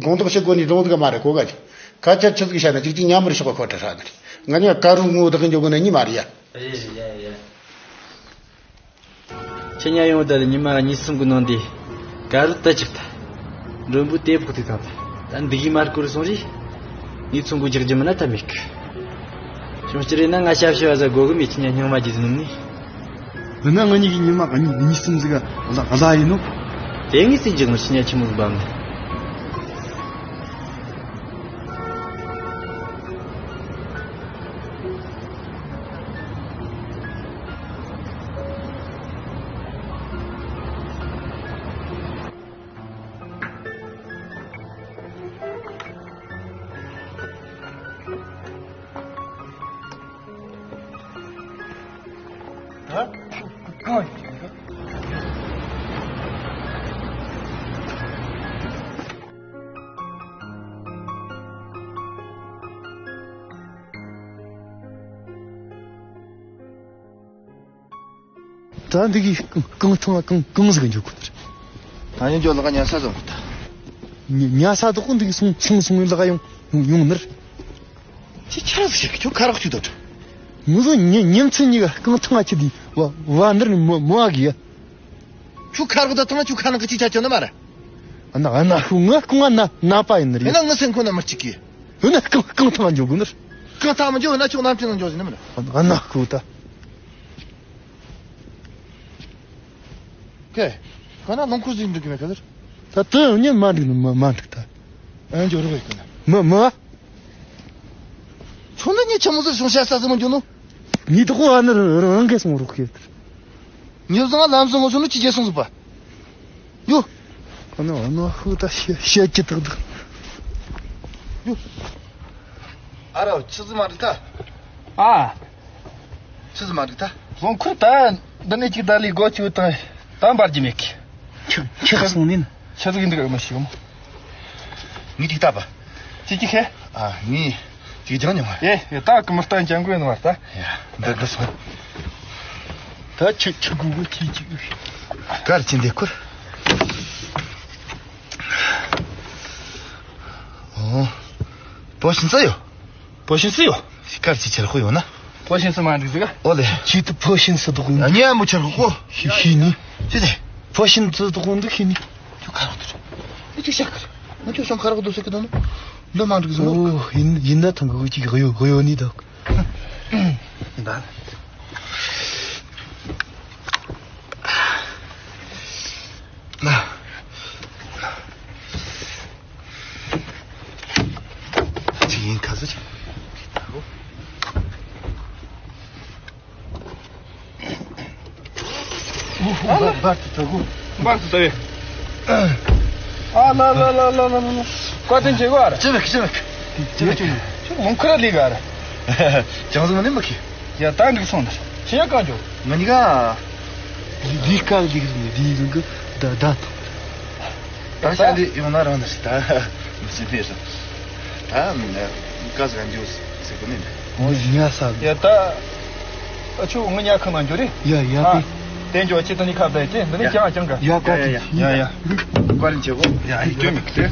དགོངས་དག་བྱེད་དགོས་ནི་རྫོང་ཟིག་མ་རེད་གོ་ག་ཅི། ཁ་ཆ་ཆི་ཟིག་བྱ་ན་ཅིག་ཅིག་ཉམས་རེ་ཤོག་ག་ཁོ་ཁྲ་ཧྲ་ནི་རེད། ང་གཉིས་ཀ་རུ་ངོ་བདག་གི་འཇོག་གི་ནི་ཉི་མ་རེད་ཡ། རེད་རེད་ཡ་ཡ། ཁྱེད་ཉ་ཡོང་ད་ལ་ཉི་མ་གཉིས་གསུམ་གི་ནང་དེ་ཀ་རུ་ད་ཅིག་ད། མགྲོན་པོ་དེ་ཕོག་དུས་དང་ད་འདི་གི་མར་བསྐོར་སོང་རེད། ངས་ཚོང་སྒོ་རྒྱག་རྒྱུ་མིན་ན་ད་མེད་གི། ཅུང་ཅི་རེད་ན་ང་ཞབས་ཞུ་བ་ཟ་དགོ་གི་མེད། ཁྱི་ཉ་སྙིང་མ་རྒྱུ་ཟིན་ནི། འདི་ན་ང་གཉིས་ཀྱི་ཉི་མ་གཉིས་གཉིས་གསུམ་ཟིག་ག་གླ་གླ་ཡིན་ནོ། དེ་ངས་ཟིན་རྒྱུ་ངར་ཁྱི་ཉ་ཆི་མོ་ཟིག་བབ་ནི། ད་འདི་གི་རྐང་ཐང་རྐང་རྐང་ཟིག་འཇོག་གོ་ནི་རེད། ད་ཡང་འཇོག་ལ་ཉལ་ས་བཟོ་གོ་ད། ཉལ་ས་དག་གོ་འདི་གི་སོང་སོང་སོང་ལ་ཡོང་ཡོང་ཡོང་ནི་རེད། ཁྱེད་ཆ་ཟིག་ཁྱོད་ཁ་རོག་ཅིག་ད། ངུ་ཟོ་ཉིན་ཉིན་མཚན་གཉིས་ཀ་རྐང་ཐང་ང་ཁྱེར་དེ་བ་བ་འདིར་མོ་མོ་ཨ་གི་ཡ། ཁྱོད་ཁ་རོག་ད་ཐང་ཁྱོད་ཁ་ནང་གི་ཅི་ཆ་ཆོ་ན་མ་རེད། ཨ་ན་ཨ་ན་ཁུ་ངི་རྐང་ང་ན་ན་པ་ཡིན་ནི་རེད། ཡིན་ན་ངི་སེམས་ཁོ་ན་མི་གཅིག་གི། ཡིན་ན་རྐང་རྐང་ཐང་ང་འཇོག་གོ་ནི་རེད། རྐང་ཐང་མི་འཇོག་ཡིན་ན་ཁྱོད་ནམ་ཅི་ནང་འཇོག་ཟིན་ནི་མི་རེད། ཨ་ན་ཁུ་ད། ཁེ། ཁོ་ན་ལོང་ཁུ་ཟིན་འགྲིག་གི་མེད་ག་ཟེར། ད་དུ་ཉིན་མ་འགྲིག་ནི་མ་མ་འགྲིག་ད། ཨ་འཇོག་རོགས་ཡིན་གི་ན། མི་མི། ཁྱོད་ནི་ཉི་ཆི་མོ་ཟིག་སོང་ཤ་ས་ཟིག་མི་འཇོག་ནོ། ཉི་དག་གོ་ཨ་ནི་རང་གིས་སོང་རོགས་ཁེ། ཉི་བཟང་ལམ་སོང་ངོ་སོང་ནི་ཅི་བྱེད་སོང་ཟིག་པ། ཡོ། ཁོ་ན་ཨ་ནི་ཧུ་ད་ཤེ་ཤེ་ཅི་དག་དག། ཡོ། ཨ་རོ་ཆི་ཟིག་མ་རེད་ད། ཨ། ཆི་ཟིག་མ་རེད་ད། ལོང་ཁུ་ད་འདི་ནས་ཅིག་ད་ལི་སྒོ་ཅིག་དང་ད་འབར་གྱི་མེད་གི། ཁྱི་ཁྱི་སོང་ནི་ན། ཆི་ཟིག་འདི་ག་མ་ཤེས་མོ། ངས་ཅིག་ལྟ་པ། ཅི་ཅི་ཁེ། ཨ་ངས་ཅིག་སྦྱང་མྱོང་བ། ཨེ་ཨེ་ད་གི་མི་ལྟ་འཇང་གོ་ཡིན་བ་ད། ཡ་འདི་གི་སོང་། ད་ཁྱི་ཁྱི་གུ་གུ་ཁྱི་ཁྱི་གུ། གར་ཅི་འདི་ཁུར། ཨོ། པོ་ཤིན་ཙི་ཡོད། པོ་ཤིན་ཙི་ཡོད། གར་ཅི་ཆེར་ཁོ་ཡོད་ན། པོ་ཤིན་ཙི་མ་འགྲིག་ཟིག་ག། ཨོ་ལེ། ཁྱི་ད་པོ་ཤིན་ཙི་དག་ཡོད། ཉེ་མོ་ཆེར་ཁོ། ཤི་ཤི་ནི། ཅི་ཟེ། པོ་ཤིན་ཙི་དག་འདི་ཤི་ནི། ཁྱོད་ཁ་རོག་ཏུ། ཨེ་ཅི་ཤ་ཁར། ང་ཁྱོད་ཤང་ཁ་རོག་ཏུ་ཟེར་གི་ད་ནོ། འདི་མ་འགྲིག་ཟིག་ནོ། ཨོ་ཡིན་ཡིན་ན་ཐང་གི་ཅིག་གཡོ་གཡོ་ནི་ད། ད། ན། ཅི་ཡིན་ཁ་ཟིག་བར་དུ་ཐུག་གོ། བར་དུ་ཐུག་ཡོད། ཨ་ལ་ལ་ལ། བཀའ་དྲིན་ཆེ་གོ་ཨ་ར། ཅི་མེད་ཅི་མེད། ཅི་མེད་ཅི་མེད། ཁྱོད་ལོང་ཁུ་ར་ལི་ག་ཨ་ར། ཅང་ཟིག་མ་ནི་མ་ཁི། ཡ་ད་འགྲིག་སོང་ན། ཁྱེད་ཡ་གང་འཇོག་ང་གཉིས་ཀ། ལི་ཀ་ལི་གི་ལི་གི་ད་ད། ད་ཤ་འདི་ཡོང་ན་རང་ནི་ད། མི་ཤེས་ནི་ར། ད་ཀ་ཟིག་འཇོག་ཟེར་གོ་ནི་ནི། ཉ་ས། ཡ་ད། ཨ་ཆུ་ང་ཉ་ཁང་ན་འཇོག་རེ། ཡ་ཡ་ཨ། དེ། དེ་འཇོག་ཆེད་དུ་ནི་ཁ་བརྡ་ཡེ་ཅེ་འདི་ནི་ཡ། ཀྱང་ཀྱང་ག་ཡ་ཀ་ཡ་ཡ་ཡ་ཡ། བཀའ་དྲིན་ཆེ་གོ། ཡ་ཡ་སྐྱོན་མེད་གི།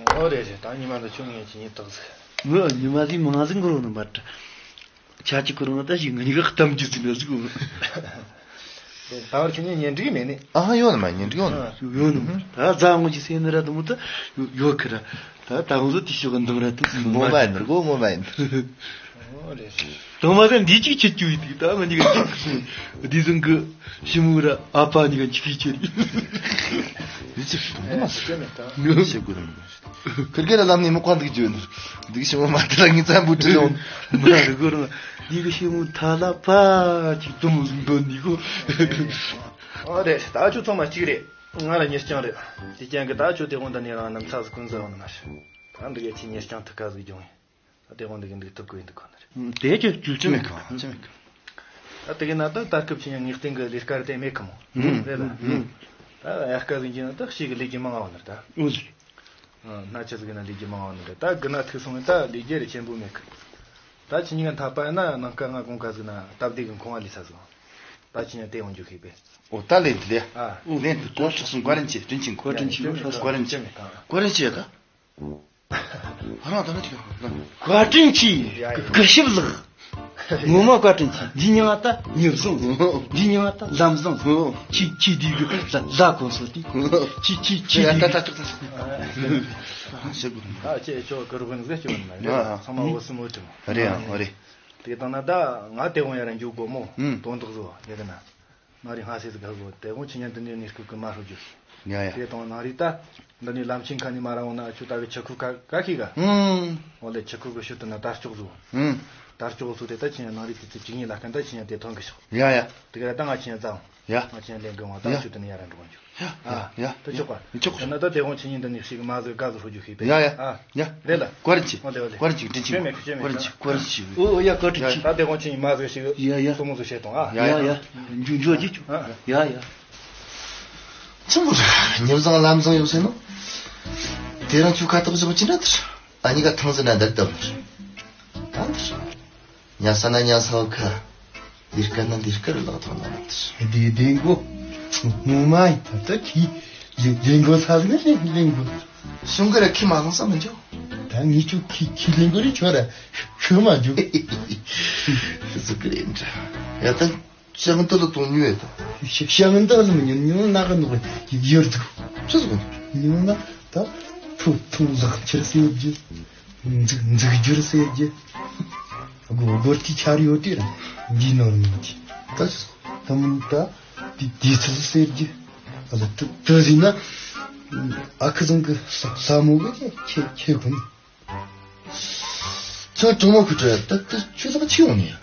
ཨོ་རེད་རེད། ད་ཉི་མ་འདི་ཆུ་ངས་ཅི་ཉིན་དག་ཟིག་ངོ་ཉི་མ་ཟིག་མང་ཟིག་འགོར་བ་ནི་མ་དྲ། ཆ་ཅིག་ཁོ་རང་ད་ཞིག་ང་གཉིས་ཀ་གཏམ་རྒྱུ་ཟིན་ན་ཟིག་གོ། ད་བར་ཁྱོད་གཉིས་གཉེན་སྒྲིག་མེད་ནི། ཨ་ཡོད་ནི་མ་གཉེན་སྒྲིག་ཡོད་ནི། ཡོད་ནི་མ་ད་རྫ་ངོ་ཅིག་སེ་ནི་ར་དུ་མོ་ད་ཡོད་ཁི་ར། ད་ད་ངོ་ཟོ་དེ་ཤོག་གི་འདང་ར་དུ་ངོ་མ་ཡིན་ནི་གོ་ངོ་མ་ཡིན། ཨོ་རེད། དང་མ་ཟད་འདི་གཅིག་ཁྱེད་ཀྱི་ཡོད་དེ་ད་ང་གཉིས་ཀ་འདི་ཟིན་གི་ཞི་མོ་ར་ཨ་ཕ་གཉིས་ཀ་འཇིག་གི་ཁྱེད། འདི་ཅིག་འདི་མ་ཟེར་གི་མེད་ད། ཤེས་དགོས་ནི། ཁིར་གེ་ལ་ལམ་ནས་མི་ཁོ་འདུག་བརྗོད་ནི། འདི་གི་ཞི་མོ་མ་དེ་ལ་ངི་ཙམ་བུ་ཁྲིད་ཡོང་། མ་རེད་གོ་རང་། འདི་གི་ཞི་མོ་ཐ་ལ་ཕ་ཅིག་དུ་མོ་ཟིག་འདོན་ནི་གོ། ཨོ་རེད། ད་ཁྱོད་ཚང་མ་གཅིག་རེད། ང་ར་གཉེར་རྐྱང་རེད། དེ་རྐྱང་གི་ད་ཁྱོད་དེ་དབང་དུ་ནས་རང་ནམ་ཚ་ཟིག་ཀུན་ཟ་ཡོང་ནི་མ་རེད། ད་འདི་ག་ཁྱེད་གཉེར་རྐྱང་ཐུག་ཁ་ཟིག་སྦྱོང་ཡིན། ད་དེ་དབང་དུ་གི་འདུག་ཐུབ་གི་ཡིན་འདུག་གོ་ནི་རེད། དེ་ཅི་ཅི་ཅི་མེད་གི་ཅི་མེད་གི། ད་དེ་གི་ན་ད་ད་སྐབས་ཆེ་ཡང་ངེས་གཏན་གི་ལས་ཀ་རེད་དེ་མེད་གི་མོ། ཨུ། རེད་ལ། ཨུ། ད་ཡ་སྐལ་ཟིན་གྱི་ན་ད་ཤེས་གི་ལས་ཀྱི་མང་ང་བ་ནི་ད། ཨུ་ཟི། ཨ། སྣ་ཆ་ཟིག་ན་ལས་ཀྱི་མང་བ་ནི་རེད། ད་གི་ན་ཐུག་སོང་ངས་ད་ལས་རྒྱུ་རེ་ཆེན་པོ་མེད་གི། ད་ཁྱེད་གཉིས་ཀ་འཐད་པ་ཡིན་ན་ནངས་ཀ་ང་དགོང་ཁ་ཟིག་ན་སྟབས་བདེ་གི་འཁོང་བ་ལས་ས་ཟིག་ད་ཁྱེད་གཉིས་དེ་འོང་རྒྱུ་ཤེས་པས། ཨོ་ད་ལེན་དུ་ལེ། ཨ། ལེན་དུ་གོ་ཆོག་སོང་། བཀའ་དྲིན་ཆེ། དྲིན་ཆེན་གོ། བཀའ་དྲིན་ཆེ། བཀའ་དྲིན་ཆེ། བཀའ་དྲིན་ཆེ་ད། ཨ་རང་ད་ནི་ཅིག་ཡ། བཀའ་དྲིན་ཆེ། ཡ་ཡ། སྐུ་ཞབས་ལགས། ངོ་མ་བཀའ་དྲིན་ཆེ། འདི་མྱིང་ང་ད་མྱི་བཟང་། འདི་མྱིང་ང་ད་ལམ་བཟང་། ཁྱི་ཁྱི་འདི་གི་ལ་ལ་གོ་སོ་དེ། ཁྱི་ཁྱི་ཁྱི་ཡ་འདི་ད་གི་ད་ད་ད་ད། ཨ་ཅེ་ཅོ་གི་རུ་གི་ནི་ཟེར་ཅི་བ་ནི་མ་རེད། ཨ་ཨ། ཚང་མ་འོ་སི་མོ་ཅི་མོ། རེད་ཨ། ཨ་རེད། དེ་དང་ན་ད་ང་དེ་དབང་ཡ་ར་འཇུག་དགོ་མོ། ཨུམ། དོན་དག་བཟོ་ཡ་གི་ན། མ་རེད། སྔ་སེ་ཟིག་ག་གོ་དེ་དབང་ཆི་ཉན་དུ་ནས་གནས་སྐབས་གི་མ་ཧྲོ་རྒྱུ་ཤི། ཡ་ཡ། དེ་དང་ནང་རི་ད། འདི་ནས་ལམ་ཆེན་ཁ་ནས་མ་ར་འོང་ན་ཆུ་ད་གི་ཆུ་ཁུག་ཀ་ཀ་ཁི་ག་ཨུམ། འོ་ལེ་ཆུ་ཁུག་གི་ཤུལ་དུ་ན་དར་ལྕོག་བཟོ། ཨུམ། དར་ལྕོག་བཟོ་དེ་ད་ཆི་ཉན་ནང་རི་དེ་ཚེ་ཅིག་ཉིན་ལ་ཀན་ད་ཆི་ཉན་དེ་ཐོན་གི་ཤོག་ཡ་ཡ། དེ་ག་ར་ད་ང་ཆི་ཉན་ཙང་། ཡ། ང་ཆི་ཉན་ལེན་གི་འོང་ད། ཡ། ཆུ་དུ་ནས་ཡ་ར་འགྲོ་གི་འཇུག་ཡ། ཨ། ཡ། ད་ཆོག་པ། ཆོག་ཆོག་ད་ན་ད་དེ་དབང་ཆི་ཉན་འདི་ནས་ཤི་གི་མ་ཟིག་ག་ཟིག་ཧྲོ་རྒྱུ་ཤི་པས། ཡ་ཡ། ཨ། ཡ། རེད་ལ། བཀའ་དྲིན་ཆེ། འོ་ལེ་འོ་ལེ། བཀའ་དྲིན་ཆེ། དྲིན་ཆེ། བཀའ་དྲིན་ཆེ། བཀའ་དྲིན་ཆེ། འོ་ཡ། བཀའ་དྲིན་ཆེ། ད་དེ་དབང་ཆི་ཉན་མ་ཟིག་ཤི་གི། ཡ་ཡ། སོ་མོ་ཟིག་བཤད་དང་ཨ། ཡ་ཡ། འཇུ་འཇུ་ཅི་ཆུ། ཨ། ཡ་ཡ། ཆི་མོ་རེད། ཉིན་བཟང་ལམ་བཟང་ཡོད་ཟེར་ནོ། དེ་རིང་ཁྱོད་ཁ་ཐག་བཞག་ཅི་འདྲ་དེར། ཨ་ནི་ག་ཐང་ཟེར་ན་འདར་ལྟ་བུར། ད་འདིར། ཉལ་ས་ན་ཉལ་ས་བ་ཁ། ལས་ཀ་ན་ལས་ཀ་རུ་ལག་ཐོག་ན་ལག་དེར། བདེ་བདེ་མགོ། ངོ་མ་ཡིན་ད་ལྟ་ཁྱི། ལས་ལས་མགོ་ས་ཟིག་ན་ལས་ལས་མགོ། གཞུང་གི་ར་ཁྱི་མ་ལངས་ས་མི་འཇོག་ད་ངས་ཁྱོད་ཁྱི་ཁྱི་ལས་མགོ་རེ་ཁྱོད་ར་ཤི་མ་འཇོག་ཤི་ཟིག་གི་རེད་འདྲ། ཡ་ད། ཤང་ཏི་ལ་དོན་ཉུལ་ཡོད་དོ། ཤང་ཏི་ལ་མི་ཉན་ཉུང་ན་གི་ནོ་ཡོད་དོ། ཆི་ཟིག་ཉུང་ན་ད་ཐུ་ཐུ་ལག་ཁྱེར་སེ་རྒྱུ། འཛུགས་འཛུགས་རྒྱུར་སེ་རྒྱུ། སྒོ་སྒོར་གྱི་ཆ་ར་ཡོད་དེ་ར་འདི་ནོར་མིན་གྱི། ད་ཆི་ཟིག་ད་མིན་ད་དེ་དེ་ཚོ་སེ་རྒྱུ། ཨ་ལ་དུ་དུ་ཟིན་ན་ཨ་ཁུ་ཟང་གི་ས་ས་མོ་གི་ཁྱེད་ཁྱེད་ཁོ་ནི། ཁྱོད་གྲོགས་མོ་ཁུ་ཁྲོ་ད་ད་ཁྱོད་ད་ཆི་ཡོང་ནི་ཡ།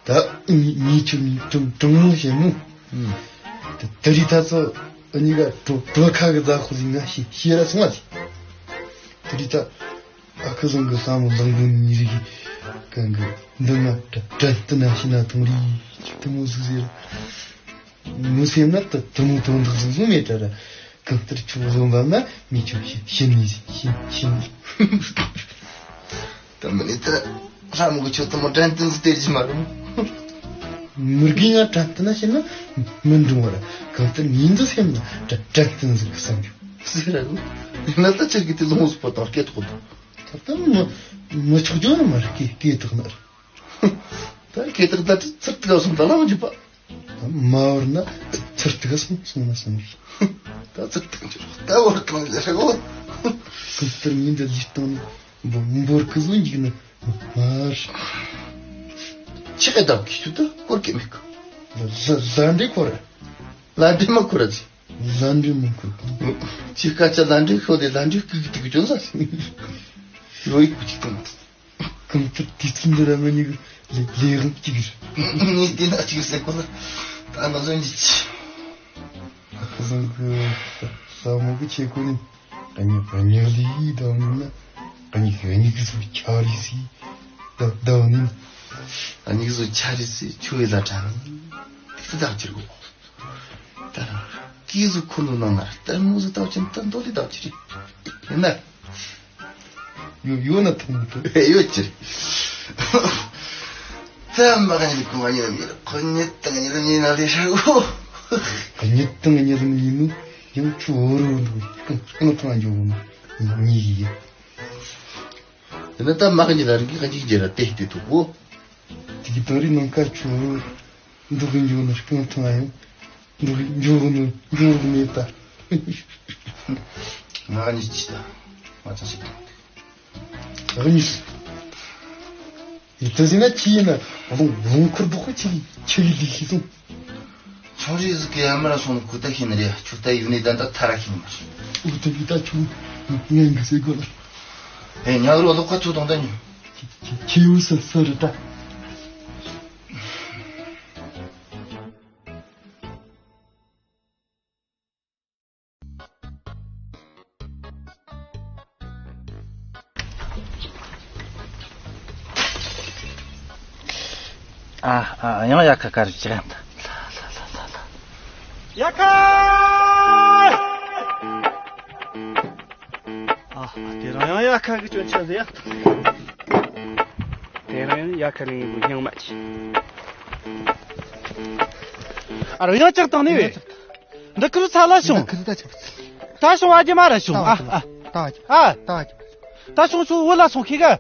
ད་ངི་ངི་ཁྱོད་ངི་གྲོགས་གྲོགས་མོ་ཞེ་མོ། ཨུམ། ད་ད་རི་ད་ཚོ་ཨ་ནི་ག་གྲོ་གྲོ་ཁ་གི་ཛ་ཁུ་ཟིག་ང་ཤི་ཤི་ར་སོང་བ་ཟིག་ད་རི་ད་ཨ་ཁུ་ཟང་གི་ས་མོ་ལང་གུ་ནི་རི་གི་གང་གི་འདི་ང་དྲ་དྲན་ཏི་ན་ཤི་ན་ཐོང་རི་ཁྱོད་དུ་མོ་ཟིག་ཟེར། མི་སེམས་ན་ད་དུ་མོ་དོན་དག་ཟིག་ཟིག་མེད་དྲ་ར། གང་ལྟར་ཁྱོད་བཟོ་འབབ་ན་ངས་ཁྱོད་ཤི་ཤི་ནི་ཤི་ཤི་ནི། ད་མི་ནི་ད་ཧྲ་མོ་གི་ཁྱོད་ད་མོ་དྲན་ཏན་ཟིག་སྟེར་གྱི་མ་རུང་། མི་རྒན་ང་དྲན་ཏན་ན་ཤི་ན་མི་འགྲོ་བར་གང་ལྟར་ཉིན་འདི་སེམས་ན་དྲན་ཏན་ཟིག་བསམ་རྒྱུ་ཟེར་ར་གོ། ཡིན་ན་ད་ཁྱེད་ཀྱི་དེ་ལོངས་སུ་པོ་དང་སྐད་ཐོག་ད་ད་མི་མི་ཆོག་རྒྱུ་ནི་མ་རེད། སྐད་སྐད་ཐོག་ན་ར། ད་སྐད་ཐོག་ད་ཚུར་ཐུག་སོང་ད་ལ་མ་འཇུ་པ། མ་བར་ན་ཚུར་ཐུག་སོང་སོང་ན་སོང་། ད་ཚུར་ཐུག་འཇུ་ད་བར་ཐང་ལ་ཧྲ་གོ། ཁུ་ལྟར་ཉིན་འདི་ལུས་སྟེང་ནས་འབོར་འབོར་ཁུ་བཟོ་འཇིག་ནི་མར། ཆི་གེ་བདག་གིས་ཤུ་ད་སྐོར་གེ་མེད་གི། ལ་ལ་འདྲེ་ཁོ་ར། ལ་འདྲེ་མ་ཁོ་ར་ཟི། ལ་འདྲེ་མ་ཁོ་ར། ཆི་ཁ་ཆ་ལ་འདྲེ་ཁོ་དེ་ལ་འདྲེ་ཀི་ཀི་ཏི་ཀི་ཅོ་ཟ་སི། ཡོ་ཡི་ཀུ་ཅི་ཏང་། གང་ལྟར་དུས་ཚོད་འདི་ར་ང་གཉིས་ཀྱི་ལས་ལས་དབང་གཅིག་རེད། ངས་བལྟས་ན་གཅིག་ཟེར་གོ་ལ། ད་ང་ཚོ་གཉིས་ཀྱི། ཁ་སང་གི་ས་མོ་གི་ཆེ་ཁོ་ནི་གཉིས་གཉིས་ལི་ཡི་དང་ནི་ན་གཉིས་གཉིས་ཀྱི་སུ་ཆ་རི་སི་ད་ད་ནི་གཉིས་སུ་ཆ་རི་སི་ཆུ་ཡི་ལ་དྲ་ནི་དེ་ད་ད་ཅིར་གོ། ད་རང་གིས་ཟིག་ཁོ་ནོ་ནང་ན་ལྟད་མོ་ཟིག་ལྟ་བ་ཅན་ད་མདོ་ལི་ལྟ་བ་ཅི་རེད། ཡིན་ན། ཡོད་ཡོད་ན་ཐུང་ཐུང་ཡོད་ཅི་རེད། ད་མ་ག་ཉི་གུང་ང་ཉི་ལ་མི་ར་ཁོ་ཉི་ཏང་ཉི་ལ་མི་ན་ལི་ཧྲ་གོ། ཉི་ཏང་ཉི་ལ་མི་ནུ་ཡང་ཆུ་འོ་རུ་འདུག་རྐང་རྐང་ཐང་འཇོག་གོ་ནི་ཉི་ཡི། དེ་ན་ད་མ་ག་ཉི་ལ་རིག་གི་ག་ཅིག་ཇེ་ར་ཏེ་ཏེ་ཐུག་གོ། དེ་གི་དོ་རི་ནང་ཀ་ཆུ་འོ་རུ། འདུག་གི་འཇོག་ནི་རྐང་ཐང་ཡང་། འདུག་གི་འཇོག་ནི་འཇོག་མེད་ད། ང་གཉིས་ཅི་ད། ང་ཅང་ཞིག་ད། ང་གཉིས། ཡིད་ད་ཟིན་ན་ཅི་ཡིན་ན་རླུང་རླུང་འཁོར་འདུག་གི་ཆི་ཆི་ལི་ཤི་སོང་། ཆུང་རིགས་ཟིག་གི་ཡ་མ་ར་སོང་ནི་ཁུ་ད་ཤི་ནི་རེད། ཆུ་ད་ཡུ་ནི་ད་ད་ཐ་ར་ཤི་ནི་མ་རེད། འུ་ད་ཡུ་ད་ཆུང་ངན་གི་ཟེར་གོ་ལ། ཨེ་ཉག་རོ་ལོག་ཁ་ཚུ་དང་ད་ཉུ། ཁྱེད་ཡོད་ས་ས་རེད་ད། ཨ་ཨ་ཡང་ཡ་ཁ་ཀ་རི་ཅི་གན་ད། ཡ་ཁ། ཨ་དེ་རང་ཡང་ཡ་ཁ་གི་སྐྱོན་ཆ་ཟེ་ཡ། དེ་རང་ཡང་ཡ་ཁ་ལེན་གི་སྙིང་མ་ཆི། ཨ་རོ་ཡང་ལྕགས་བཏང་ནི་བས། འདི་ཁུར་ཚ་ལ་བྱུང་། ཁུར་ད་ཆུ། ད་བྱུང་ཨ་ཅེ་མ་ར་བྱུང་ཨ་ཨ། ད་ཨ། ད་བྱུང་ཆུ་བོ་ལ་སོང་ཁི་ག།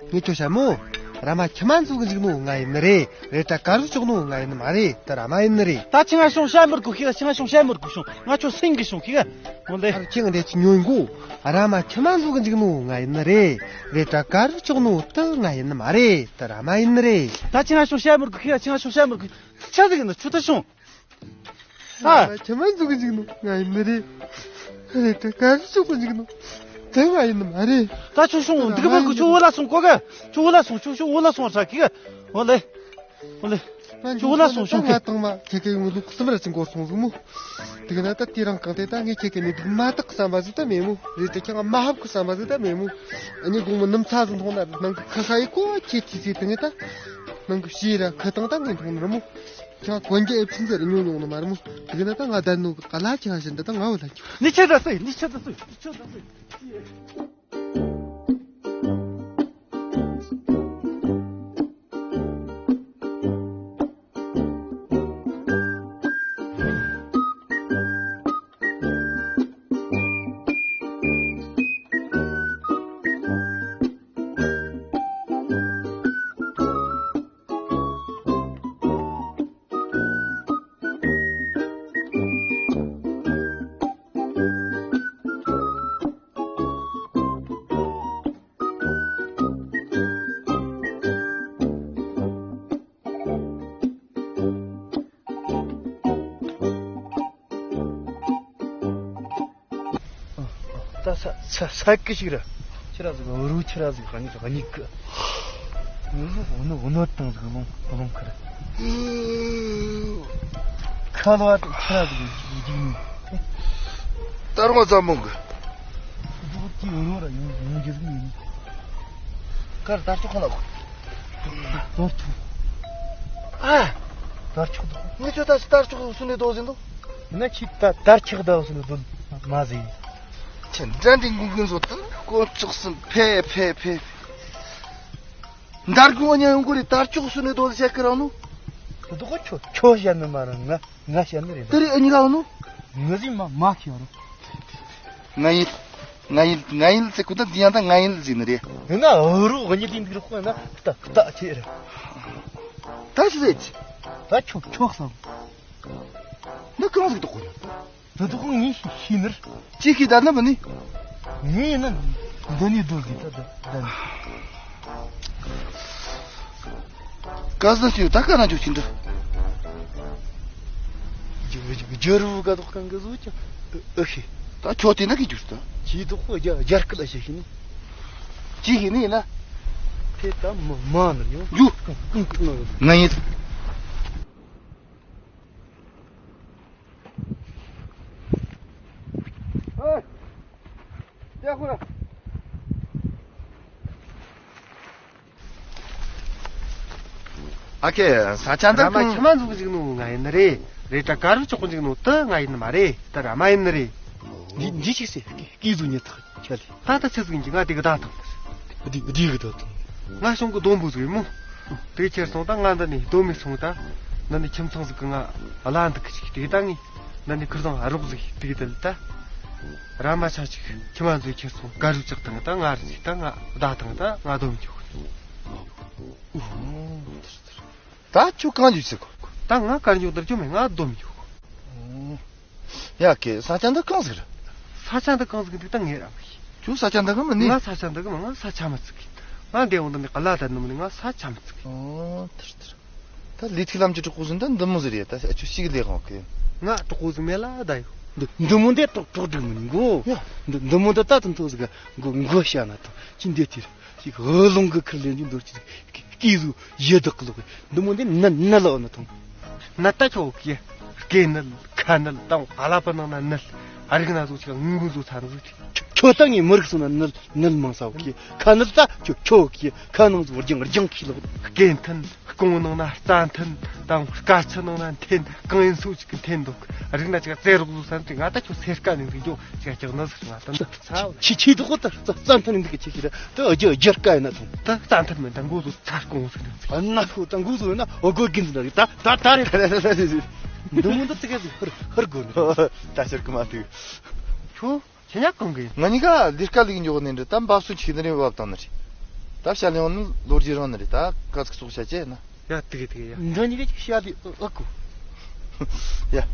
ངས་ཁྱོད་ཤ་མོ། ར་མ་ཁྱི་མ་འཛུག་གི་འཇུག་ནོ་ང་ཡིན་ནི་རེད། རེད་ད་ཀ་རུ་ཅོག་ནོ་ང་ཡིན་ནི་མ་རེད། ད་ར་མ་ཡིན་ནི་རེད། ད་ཆི་ང་ཤོང་ཤ་མི་རྒུ་ཁི་ག། ཆི་ང་ཤོང་ཤ་མི་རྒུ་ཤོང་། ང་ཁྱོད་སེང་གི་ཤོང་ཁི་ག། ངོ་ལེ། ཨ་ཁྱི་ང་འདྲེ་ཆི་ཉོ་ཡིན་གོ། ར་མ་ཁྱི་མ་འཛུག་གི་འཇུག་ནོ་ང་ཡིན་ནི་རེད། རེད་ད་ཀ་རུ་ཅོག་ནོ་ད་ང་ཡིན་ནི་མ་རེད། ད་ར་མ་ཡིན་ནི་རེད། ད་ཆི་ང་ཤོང་ཤ་མི་རྒུ་ཁི་ག། ཆི་ང་ཤོང་ཤ་མི་རྒུ། ཆ་ཟིག་ཡིན་ན་ཆུ་ད་ཤོང་། ཨ། ཁྱི་མ་འཛུག་གི་འཇུག་ནོ་ང་ཡིན་ནི་རེད། རེད་ད་ཀ་རུ་ཅོག་གི་འཇུག་ནོ་ད་ང་ཡིན་ནི་མ་རེད། ད་ཆུ་ཤོང་འདི་གི་བར་གི་ཆུ་བོ་ལ་སོང་གོ་ག། ཆུ་བོ་ལ་སོང་། ཆུ་ཤོང་བོ་ལ་སོང་ཧྲ་ཁི་ག། འོ་ལེ། འོ་ལེ། ཆུ་བོ་ལ་སོང་ཤོང་ཁི། ང་དང་མ་ཁྱེད་ཀའི་ངོ་ལུག་གསུམ་ར་ཅིག་འགོར་སོང་ཟིག་མོ། དེ་ག་ན་ད་དེ་རིང་གང་དེ་ད་ངས་ཁྱེད་ཀའི་ནི་སྡུག་མ་དག་བསམ་པ་ཟིག་ད་མེད་མོ། རེད་ད་ཁྱེད་ང་མ་ཧབ་གི་བསམ་པ་ཟིག་ད་མེད་མོ། ཨ་ནི་དགོང་མོ་ནམ་ཚ་ཟིག་མཐོང་ན་ནང་གི་ཁ་ཁ་ཡི་ཀོ་ཁྱེད་ཐི་སི་དེ་ངས་ད། ནང་གི་ཕྱི་ར་ཁ་དང་ད་ངས་མཐོང་ནི་ར་མོ། ཁྱོད་གོན་རྒྱུ་ཨེ་ཕྱིན་ཟེར་ཉོ་ཡོང་ནི་མ་རེད་མོ། དེ་གི་ན་ད་ང་བསྡད་ནོ་ག་ལ་ཁྱོད་ཧ་ཞིག་འདི་ད་ང་བུད་ལ་ཁྱོད། ནི་ཁྱོད་ད་སུ་ཡིན། ནི་ཁྱོད་ད་སུ་ཡིན། ནི་ཁྱོད་ད་སུ་ཡིན། ད་ས་ས་ས་ཀི་ཞིག་ར། ཁྱི་ར་ཟིག་རུ་ཁྱི་ར་ཟིག་གཉིས་གཉིས་ཀི། ངུ་ཟིག་འུ་ནུ་འུ་ནུ་དང་ཟིག་ལོང་ལོང་ཁར། ཁ་ལོ་བ་ཁྱི་ར་ཟིག་ཡིན་ནི། ད་རུང་ཙམ་མོ་གི། ཟིག་ཅི་འུ་རུ་ར་ཡོང་ཡོང་རྒྱུ་ཟིག་ཡིན། ཁར་དར་ལྕོག་ཁ་ལ་གོ། དར་ལྕོག་ཨ། དར་ལྕོག་དོ། ངས་ཁྱོད་ད་དར་ལྕོག་སུ་ནས་དོ་ཟིན་དོ། ན་ཁྱི་ད་དར་ལྕོག་ད་སུ་ནས་དོ་མ་ཟིན། ཁྱེད་འདྲ་འདྲི་འགུལ་འགུལ་བཟོ་དང་དཀོན་མཆོག་གསུམ་ཕེ་ཕེ་ཕེ། འདར་གོ་ཉ་ཡོང་གོ་རེ་དར་ལྕོག་སུ་ནས་དོ་ཟིན་བྱ་ཁི་རང་ནོ། དོ་གོ་ཁྱོ་ཁྱོ་བཤད་ནི་མ་རེད། ང་ང་བཤད་ནི་རེད། དེ་རེ་ཨ་ཉི་ག་ནོ། ངི་ཟིན་མ་མ་ཁྱོ་རོ། ང་ཡིན། ང་ཡིན། ང་ཡིན་ཟེར་གོ་ད་འདི་ཡང་ད་ང་ཡིན་ཟེར་ནི་རེད། ཡིན་ན་འུ་རུ་གཉིས་དེ་འདི་རུ་ཁོ་ན་ལྟ་ལྟ་ཁྱེད་རེད། ད་ཤི་ཟེར་ཅི། ད་ཁྱོད་ཁྱོད་སམ། ན་གང་ཟིག་ཏུ་ཁོ་ཡོད། ད་དུ་ཁོང་ངས་ཤི་ཤི་ནར། ཅི་ཤི་ད་ན་མ་ནི། ངས་ན་འདི་ནི་འདུག་གི་ད་ད་ད་ནི། ཀ་ཟ་ཤི་ད་ཀ་ན་ཅོ་ཤི་འདྲ། རྒྱུ་རུ་ག་དོག་གང་གི་བཟོ་ཅི། ཨ་ཤི། ད་ཁྱོད་དེ་ན་གི་རྒྱུ་ད། ཅི་དོག་ཁོ་རྒྱ་རྒྱ་སྐད་ལ་ཤི་ཤི་ནི། ཅི་ཤི་ནི་ཡིན་ན། དེ་ད་མ་མ་ནི་ཡོང་། རྒྱུ། ང་ཡིན། ཨ་ཁེ་ས་ཆ་འདི་ར་མ་ཁྱི་མ་འཛུགས་འཇུག་ནོ་ང་ཡིན་ནི་རེད། རེད་ད་ག་རུ་ཆོག་འཇུག་ནོ་དེ་ང་ཡིན་ནི་མ་རེད། དེ་ར་མ་ཡིན་ནི་རེད། འདི་འདི་ཅིག་སེ་སྐྱེས་བཟོ་ཉེ་ཐག་ཆ་ལེ། ད་ད་ཆི་ཟིག་ཡིན་གྱི་ང་དེ་གི་ད་ཐང་། འདི་འདི་གི་ད་ཐང་། ང་ཞོང་གི་སྡོང་པོ་ཟིག་ཡིན་མོ། དེ་ཁྱེར་སོང་ད་ང་འདི་ནས་སྡོད་མི་སོང་ད། འདི་ནས་ཁྱིམ་ཚང་ཟིག་གི་ང་བླ་འདུག་གི་ཅིག་དེ་ད་ངས། འདི་ནས་ཁིར་ཚང་རོགས་ཟིག་དེ་གི་དེ་ལ་ད། ར་མ་ཆ་ཅིག་ཁྱིམ་མ་འཛུལ་ཁྱེར་སོང་ག་རུ་ཅག་དང་ད་ང་རུ་ཅིག་ད་ང་བདའ་དང་ད་ང་སྡོད་མི་ཆོག་གི། ད་ཁྱོད་གང་འཇུག་ཟེར་གོ། ད་ང་གར་འཇུག་དར་རྒྱུ་མེད། ང་སྡོད་མི་ཆོག་གི། ཡ་ཀེ་ས་ཆ་འདི་གང་ཟིག་རེད། ས་ཆ་འདི་གང་ཟིག་འདུག་ད་ངས་ར་མི་ཤེས། ཁྱོད་ས་ཆ་འདི་གང་མིན་ནི། ང་ས་ཆ་འདི་གི་མིན། ང་ས་ཆ་མི་བརྩི་གི། ང་འདི་འོང་དུ་ནི་ག་ལ་ད་ནི་མིན། ང་ས་ཆ་མི་བརྩི་གི། ཨོ་ཐར་ཐར། ད་ལས་ཐིག་ལམ་གྱི་གྲོགས་པོ་ཟིན་ད་འདི་མོ་ཟིག་རེད། ད་ཁྱོད་ཞིག་ལས་དབང་གི། ང་གྲོགས་པོ་ཟིག་མེད་ལ་ད་ཡོད། འདི་འདི་མོ་འདི་གྲོགས་གྲོགས་སྒྲིག་མིན་གོ། ཡ། འདི་འདི་མོ་འདི་ད་དུང་ཐོག་ཟིག་ག་མགོ་མགོ་བཤའ་ན་ཐང་ཅི་འདི་དེ་རེད། ཞིག་འོ་ལོང་གི་ཁུར་ལེན་གྱི་འདོད་ཀྱི་སྐྱེས་བཟོ་ཡེ་བདག་གི་ལོག་གི། འདི་མོ་འདི་ནད་ནད་ལ་འོ་ན་ཐང་། ནད་ད་ཁྱོ་གི་སྐེ་ནད་ཁ་ནད་དང་ཨ་ལ་པ་ནང་ན་ནད། ཨ་རིག་ན་བཟོ་ཆེ་ངུ་བཟོ་ཚ་ན་བཟོ་ཆེ། ཁྱོ་ད་ངའི་མི་རིགས་སོང་ན་ནད་ནད་མང་ས་འོ་གི། ཁ་ནད་ད་ཁྱོ་ཁྱོ་གི་ཁ་ནང་བཟོ་རྒྱང་རྒྱང་ཁྱི་ལོག། སྐེ་འཐེན། རྐང་ནང་ན་རྩ་འཐེན་དང་སྐ་ཆུ་ནང་ན་འཐེན། གང་ཡིན་སོ་ཅིག་གི་འཐེན་འདུག། རིག་ན་ཅིག་རྩེ་རོགས་བཟོ་ས་ན་ཅིག་ང་ད་ཁྱོད་སེར་སྐ་ནས་ཟིག་འགྱོ་ཅིག་ཀྱག་ན་ཟིག་ང་ད་ཚ་བ། ཆི་ཆི་དུ་ཁོ་ད་རྩ་རྩ་འཐེན་འདུག་གི་ཆི་ཆི་ར་ད་རྒྱ་རྒྱ་སྐ་ཡིན་ན་ཐོང་། ད་རྩ་འཐེན་མིན་ད་མགོ་བཟོ་ཚ་རྐང་བཟོ་ནས་ཟིག། ཨ་ན་ཁོ་ད་མགོ་བཟོ་ཡིན་ན་འོ་གོ་གིན་ཟིག་ད་ད་ད་རེད། འདི་མོ་འདི་ཙི་གེ་ཟིག་ཧུར་ཧུར་དགོ་ནི། ད་ཤར་གི་མ་འདུག། ཁྱོད། ཁྱེད་ཉག་གང་གི། ང་གཉིས་ཀ་ལས་ཀ་ལས་འཇོག་ནས་འདྲ་ད་འབབ་སུ་ཆིག་ནི་རེ་བབ་བཏང་ནི་རེད། ད་བཤད་ལེ་ཡོང་ནི་ལོ་རྒྱུས་རང་ནི་རེད། ད་ཀ་ཚིག་ཚོགས་བྱ་ཅེ་ན། ཡ་དེ་གི་དེ་གི་ཡ། འདི་གཉིས་ཀ་ཅིག་བཤད་ལེ་ཨ་ཨ་ཀུ། ཡ།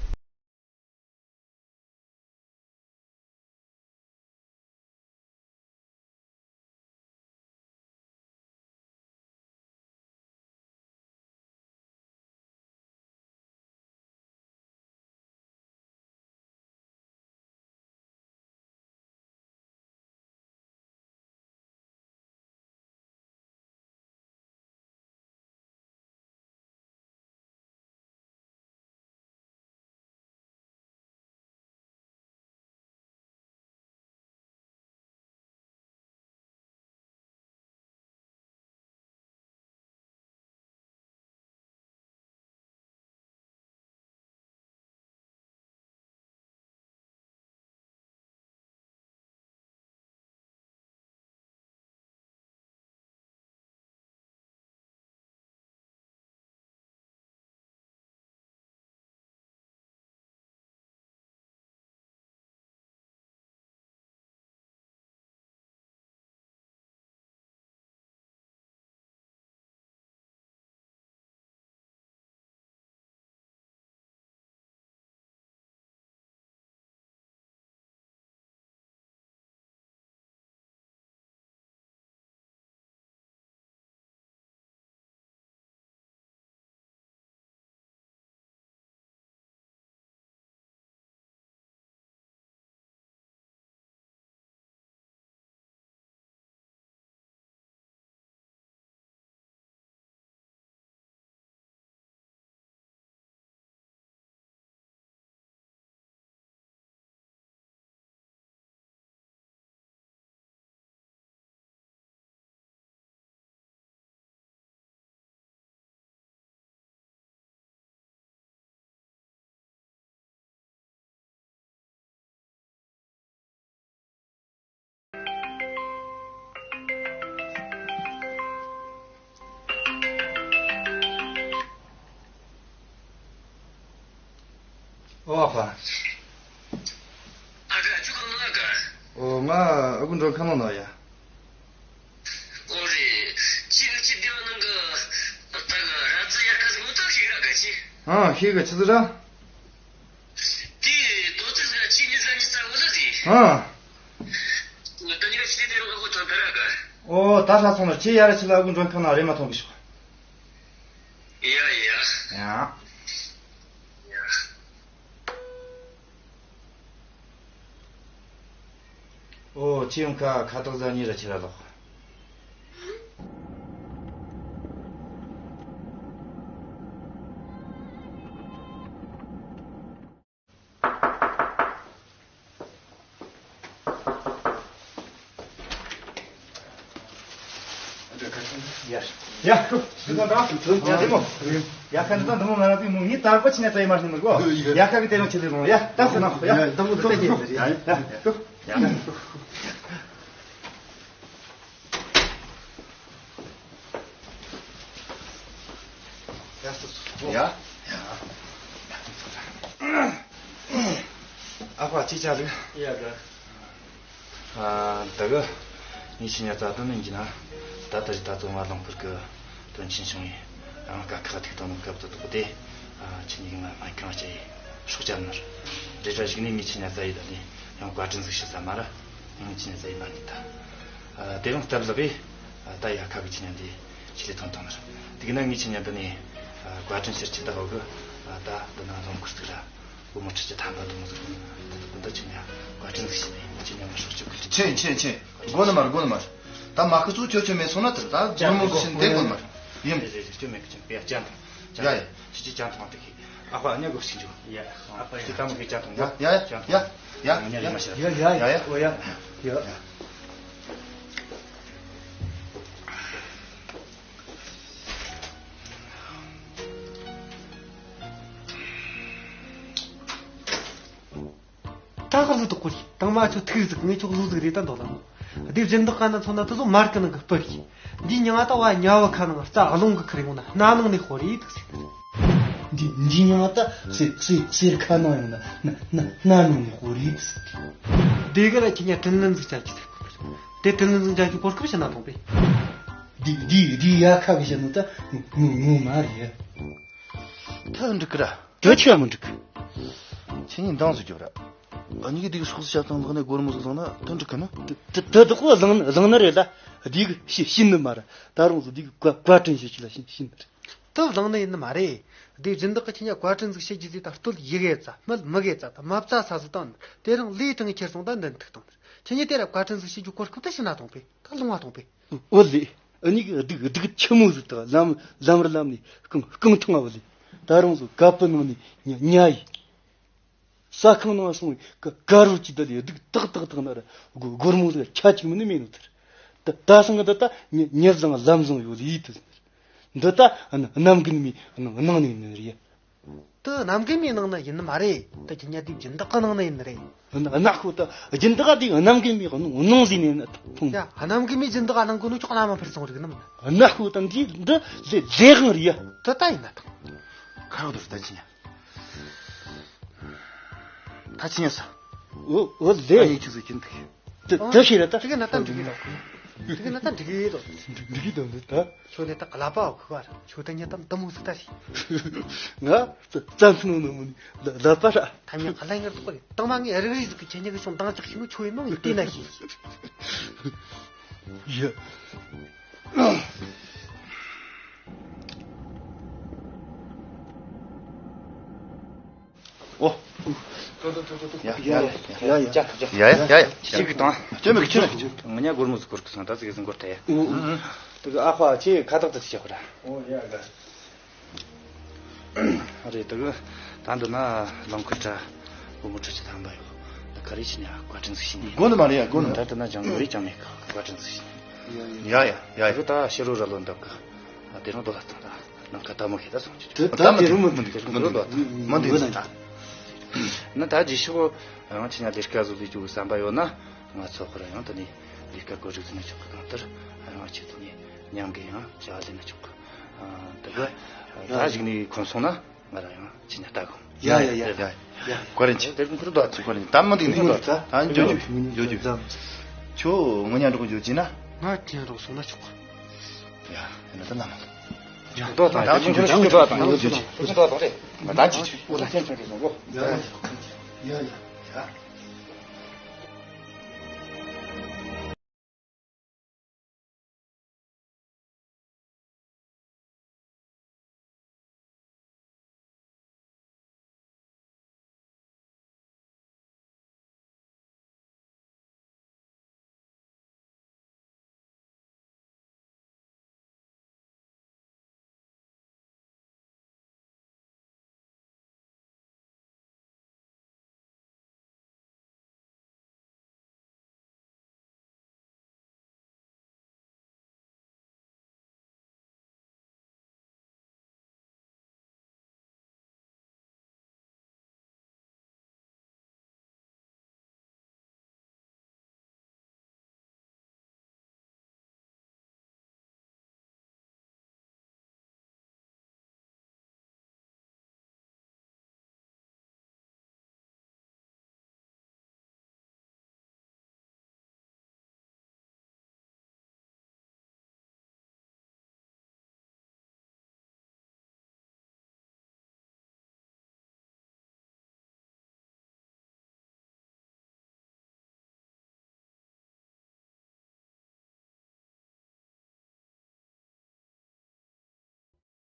ཨོ་ཨ་ཕ། ཨ་དྲ་ཁྱོད་གང་ན་ག་ཨོ་ང་ཨ་ཁུ་མགྲོན་ཁང་ནང་ན་ཡ། ཨོ་རེད། ཁྱོད་ཁྱོད་སྡེ་བ་ནང་གི་ད་གི་ར་ཙི་ཡར་ཁ་ཟིག་མོ་ཏག་ཤིག་ར་ག་ཅི། ཨ་ཤེས་གི། ཆི་ཟིག་ར། དེ་དོ་ཙི་ཟིག་ཁྱོད་ཉི་ཟ་ཉི་ས་འོ་ལ་ཟིག་ཨ། ད་ཉི་ཁྱོད་དེ་རང་གི་ཐོན་ད་ར་ག་ཨོ་ད་ཧྲ་སོང་ན་ཁྱོད་ཡར་ཁྱི་ལ་ཨ་ཁུ་མགྲོན་ཁང་ན་རེམ་མ་ཐོན་གི་ཤོག་ཡ་ཡ། ཡ། ཡ། ཨོ་ཁྱོད་ཡོང་ཁ་ཁ་ཐག་ཟ་ཉེ་ར་ཁྱེར་ར་ལོག་ཡ། ཡ། ཁུ། འདི་ཚོ་དང་། ཡ། འདི་མོ། ཡ། ཁ་འདི་དང་འདི་མོ་ང་རང་ཚོའི་མོ་ངའི་དར་པོ་ཆི་ནས་ཙ་ཡི་མ་ཤེས་ནོ་གོ། ཡ། ཁ་གི་དེ་རུ་ཆི་ལས་ལོང་ཡ། ད་སེ་ན། ཡ། ད་མོ་ཚོ་ཡ། ཡ། ཁུ། ཡ། ཡ། ཡ། ཨ་ཕ་ཅི་ཅག་རེད། ཡ་དགའ། ཨ་ད་གི་ངས་ཁྱེད་ཉ་རྩ་དོན་ནས་འཇི་ན་ད་ལྟ་རི་ད་ཚོ་ང་རླངས་འཁོར་གི་དོན་ཆེན་བྱུང་ཡིན། ཨང་དཀའ་ཁག་ཐུག་དང་ནོ་སྐབས་དུ་དོགས་ཏེ། ཨ་ཁྱེད་གཉིས་ང་སྨན་ཁང་སྐྱེལ་ཡིན། སྲོག་སྐྱབས་ནར། རེ་ར་གཞུག་ནས་ངས་ཁྱེད་ཉ་རྩ་ཡི་ད་ནི་ཡང་བཀའ་དྲིན་ཟིག་ཞུ་ས་མ་ར། ཡང་ཁྱེད་ཉ་རྩ་ཡི་མ་ནི་ད། ཨ་དེ་རིང་སྟབས་ལེགས་པས། ཨ་ད་ཡ་ཁ་གི་ཁྱེད་ཉ་འདི་ཆི་ལས་ཐོན་ཐོན་ནར། དེ་གི་ན་ངས་ཁྱེད་ཉ་འདི་ནས་ཨ་བཀའ་དྲིན་ཕྱིར་ཁྱེད་ད་ཧོ་གི། ཨ་ད་འདི་ན་རླངས་འཁོར་ཟིག་ར། བུ་མོ་ཁྲི་ཆ་ཐམ་པ་དུ་མོ་ཟིག་ད་དུ་ཀུན་ད་ཁྱེད་ཉ་བཀའ་དྲིན་ཟིག་ཞུ་ནས་ཁྱེད་ཉ་མ་སྲོག་སྐྱོབ་གི་ཆེ་ཆེ་ཆེ། དགོ་ནི་མར་དགོ་ནི་མར། ད་མ་ཁི་ཚོ་ཁྱོད་ཁྱོད་མེད་སོང་ན་དེར་ད་སྒོར་མོ་གི་ཤིན་ཏེ་དགོ་ནི་མར། ཡིན། རེད་རེད་རེད། ཁྱོད་མེད་གི་ཁྱོད་པས་ཅན་དང་ཅན། ཡ་ཡ། ཁྱེད་ཀྱི་ཅན་དང་དེ་གི་ཨ་ཕ་ཉ་གོ་ཞིག་འཇུ། ཡ། ཨ་ཕ་ཡ། ཁྱེད་ད་མོ་གི་ཅན་དང་ཡ་ཡ་ཡ་ཡ། ཉ་རེ་མ་ཤར། ཡ་ཡ་ཡ་ཡ་ཡ། ཡ། ད་ག་ལུ་དོག་གོ་རེད། དང་མ་ཁྱོད་ཐུག་ཟིག་ངས་ཁྱོད་ལུ་ཟིག་རེད་ད་འདོད་ལ་མོ། དེ་སྦྱིན་བདག་ག་ན་མཚོན་ན་དེ་ཚོ་མར་གི་ནང་གི་སྤུ་རེད། འདི་མྱིང་ང་ད་བ་ཉ་བ་ཁ་ནང་རྩ་རླུང་གི་ཁུར་ཡོང་ན་སྣ་ནང་ནས་ཤོར་རེད་ཟེར། འདི་འདི་མྱིང་ང་ད་སེ་སེ་སེར་ཁ་ནང་ཡོང་ན་སྣ་སྣ་སྣ་ནང་ནས་ཤོར་རེད་ཟེར། དེ་ག་ལ་ཁྱེད་ཉ་དྲིན་ལན་ཟིག་བྱ་རྒྱུ་ཟེར་གོ། དེ་དྲིན་ལན་ཟིག་བྱ་རྒྱུ་གོ་སྐབས་བྱས་ན་ཐོང་པས། འདི་འདི་འདི་ཡ་ཁ་གི་བྱས་ནོ་ད་ངོ་ངོ་མ་རེད། ད་འགྲིག་གི་ར། དེ་ཆོས་མི་འགྲིག་གི། ཁྱེད་གཉིས་འདང་ཟིག་རྒྱོབ་ར། ཨ་ནི་གི་དེ་གི་སྲོག་ཟིག་བྱ་བཏང་ལག་ནས་སྒོར་མོ་ཟིག་བླངས་ན་དེ་འགྲིག་གི་ན། དེ་དེ་དེ་ཁོ་བླངས་བླངས་ནི་རེད་ལ། དེ་གི་ཤི་ཤི་ནི་མ་ར། ད་རུང་ཟིག་དེ་གི་བཀའ་བཀའ་དྲིན་ཞུ་ཞུ་ལ་ཤི་ཤི་ནི་རེད། དེ་བླངས་ནི་ཡིན་ནི་མ་རེད། དེ་སྦྱིན་བདག་གི་ཁྱེད་ཉ་བཀའ་དྲིན་ཟིག་ཞུ་རྒྱུ་ཟིག་ད་སྟོད་ཡི་གེ་རྩ་སྨད་མི་གེ་རྩ་ད་མ་རྩ་ས་ཟིག་བཏང་ནི་དེ་རིང་ལས་དྲང་ཁྱེར་སོང་ད་འདི་འདུག་བཏང་ནི་ཁྱེད་ཉ་དེ་ར་བཀའ་དྲིན་ཟིག་ཞུ་རྒྱུ་གོ་སྐབས་ད་ཤི་ན་ཐོང་པས་ད་ལོང་བ་ཐོང་པས། འོ་ལེ། ཨ་ནི་གི་སྡུག་སྡུག་ཆི་མོ་ཟིག་དག་ལམ་ལམ་རི་ལམ་ནས་རྐང་རྐང་ཐང་ཨ་བ་ལེ། ད་རུང་ཟོ་ག་པི་ནང་ནས་ཉ་ཉ་ཡི། ས་ཁང་ནང་སོང་བའི་ག་ག་རུ་ཅི་ད་ལེ་སྡུག་ཏག་ཏག་ཏག་ན་ར་སྒོ་སྒོར་མོ་ཟིག་ཁྱ་ཅིག་མིན་ནི་མེད་ནོ་ཐར། ད་ད་སང་ད་ད་ཉ་ཉ་བཟང་ལམ་བཟང་ཡོད་ལེ་ཡི་ད་ཟེར། འདི་ད་གནམ་རྒན་མའི་ནང་ནང་ནས་ནི་རེད། དེ་གནམ་རྒན་མའི་ནང་ན་ཡིན་ནི་མ་རེད། དེ་ཁྱེད་ཉ་དེ་སྦྱིན་བདག་གི་ནང་ན་ཡིན་ནི་རེད། གནའ་ཤུལ་ད་སྦྱིན་བདག་དེ་གནམ་རྒན་མའི་གནོང་གནོང་ཟིན་ནས་ཐོང་། ཡ། གནམ་རྒན་མའི་སྦྱིན་བདག་གནང་གོ་ནོ་ཅོག་ལ་མ་ཕེར་སོང་རིག་ནམ། གནའ་ཤུལ་ད་འདི་འདི་ཟེ་ཟེ་གང་རེད་ཡ། དེ་ད་ཡིན་ན་ཐང་། ཁ་རོག་དུ་ད་ཅི་ཉ། ད་ཅི་ཉ་ས། འོ་འོ་ལེ། ཨ་ཡེ་ཆུ་ཟེ་ཀྱིན་ཐུག། དེ་དེ་ཤེས་ར་ད། དེ་ག་ན་ད་འགྲིག་གི་འདུག་དེ་ག་ན་ད་འགྲིག་གི་འདུག་འགྲིག་གི་འདུག་འདི་ད། ཁྱོད་ནི་ད་ཀླད་པ་འོག་གི་བར་ཁྱོད་ད་ཉ་ད་འདི་མོ་ཟིག་ད་ཤེས། ང་ཙ་ཙམ་ནོ་ནོ་མོ་ནི་ལ་ལ་པ་ར། ད་ཉ་ཁ་ལ་ངར་ཏོག་རེད། དང་མ་ངས་རིག་རིག་ཟིག་གི་ཁྱེད་ཉ་གི་ཤོང་དང་ཅག་ཤིང་ཆོ་ཡིན་ནོ་ངས་བལྟས་ན་ཤེས། ཡ། ཨོ། ཡ་ཡ་ཡ་ཡ་ཡ་ཡ་ཡ། ཅི་ཞིག་གི་དང་། ཅི་མི་གི་ཅི་མི་གི་ཅི། ང་ཉ་སྒོར་མོ་ཟིག་སྐོར་གི་སོང་ད་ཟིག་ཟིག་འགོར་ཐལ་ཡ། ཨུ་ཨུ། དེ་གི་ཨ་ཕ་ཅི་ཁ་བཏགས་དེ་ཅི་བྱ་ཁོ་ར། ཨོ་ཡ་ག། རེད་དེ་གི་ད་འདི་ན་རླངས་འཁོར་དྲ་སྒོར་མོ་ཁྲི་ཆ་ཐམ་པ་ཡོད། ད་ག་རེ་བྱས་ནས་བཀའ་དྲིན་ཟིག་ཞུས་ནས། དགོ་ནི་མ་རེད་ཡ་དགོ་ནི། ད་འདི་ན་ཅང་དགོས་རེད་ཅང་མེད་གི་བཀའ་དྲིན་ཟིག་ཞུས་ནས། ཡ་ཡ་ཡ་ཡ། དེ་གི་ད་ཕྱི་རོལ་ར་ལོ་འདབ་གི། ཨ་དེ་རིང་དོ་ལ་ཐང་ད་ནམ་མཁའ་ལྟད་མོ་ཁྱེད་ད་སོང་ཅི། དེ་ད་དེ་རིང་མི་འདུག་དེ་རིང་མི་འདུག་མི་འདུག་ད། ན་ད་རྗེས་ཕྱོགས་ཡང་ཁྱེད་ཉ་ལས་ཀ་བཟོ་ལས་རྒྱུ་གི་བསམ་པ་ཡོད་ན་ང་ཚོ་ཁོ་ར་ཡང་དེ་ནས་ལས་ཀ་བཀོད་སྒྲིག་ཟིན་ན་ཆོག་གི། གང་ལྟར་ཡང་ཁྱེད་དེ་ནས་མཉམ་གི་ཡང་བྱ་བ་ལས་ན་ཆོག་གི། ཨ་དེ་གི་ད་གཞུག་ནས་ཁོམ་སོང་ན། ང་རང་ཡང་ཕྱི་ཉིན་ལྟ་གོ། ཡ་ཡ་ཡ། ཡ། ཡ། ཀོ་རེན་ཆི། དེ་ཀུན་ཁུར་དོ་ཚུ། ཀོ་རེན། ད་མི་འདུག་ནི་ད་འཇོ་འཇོ་འཇོ་འཇོ། ཁྱོད་ངོ་ཉ་འགྲོ་གོ་འཇོ་ཅི་ན། ང་ཁྱེད་རོགས་སོང་ན་ཆོག། ཡ། ཡིན་ན་ད་ན་མ། ཡ། དོ་དང་། ད་ཀུན་ཁུར་དོ་དང་། འཇོ་འཇོ། ཀུན་ཁུར་དོ་དང་རེད། ང་ད་ཅི་ཆུ་འོ་ད་ཅན་ཆུ་རེད་ནོ། ཡ་ཡ་ཡ།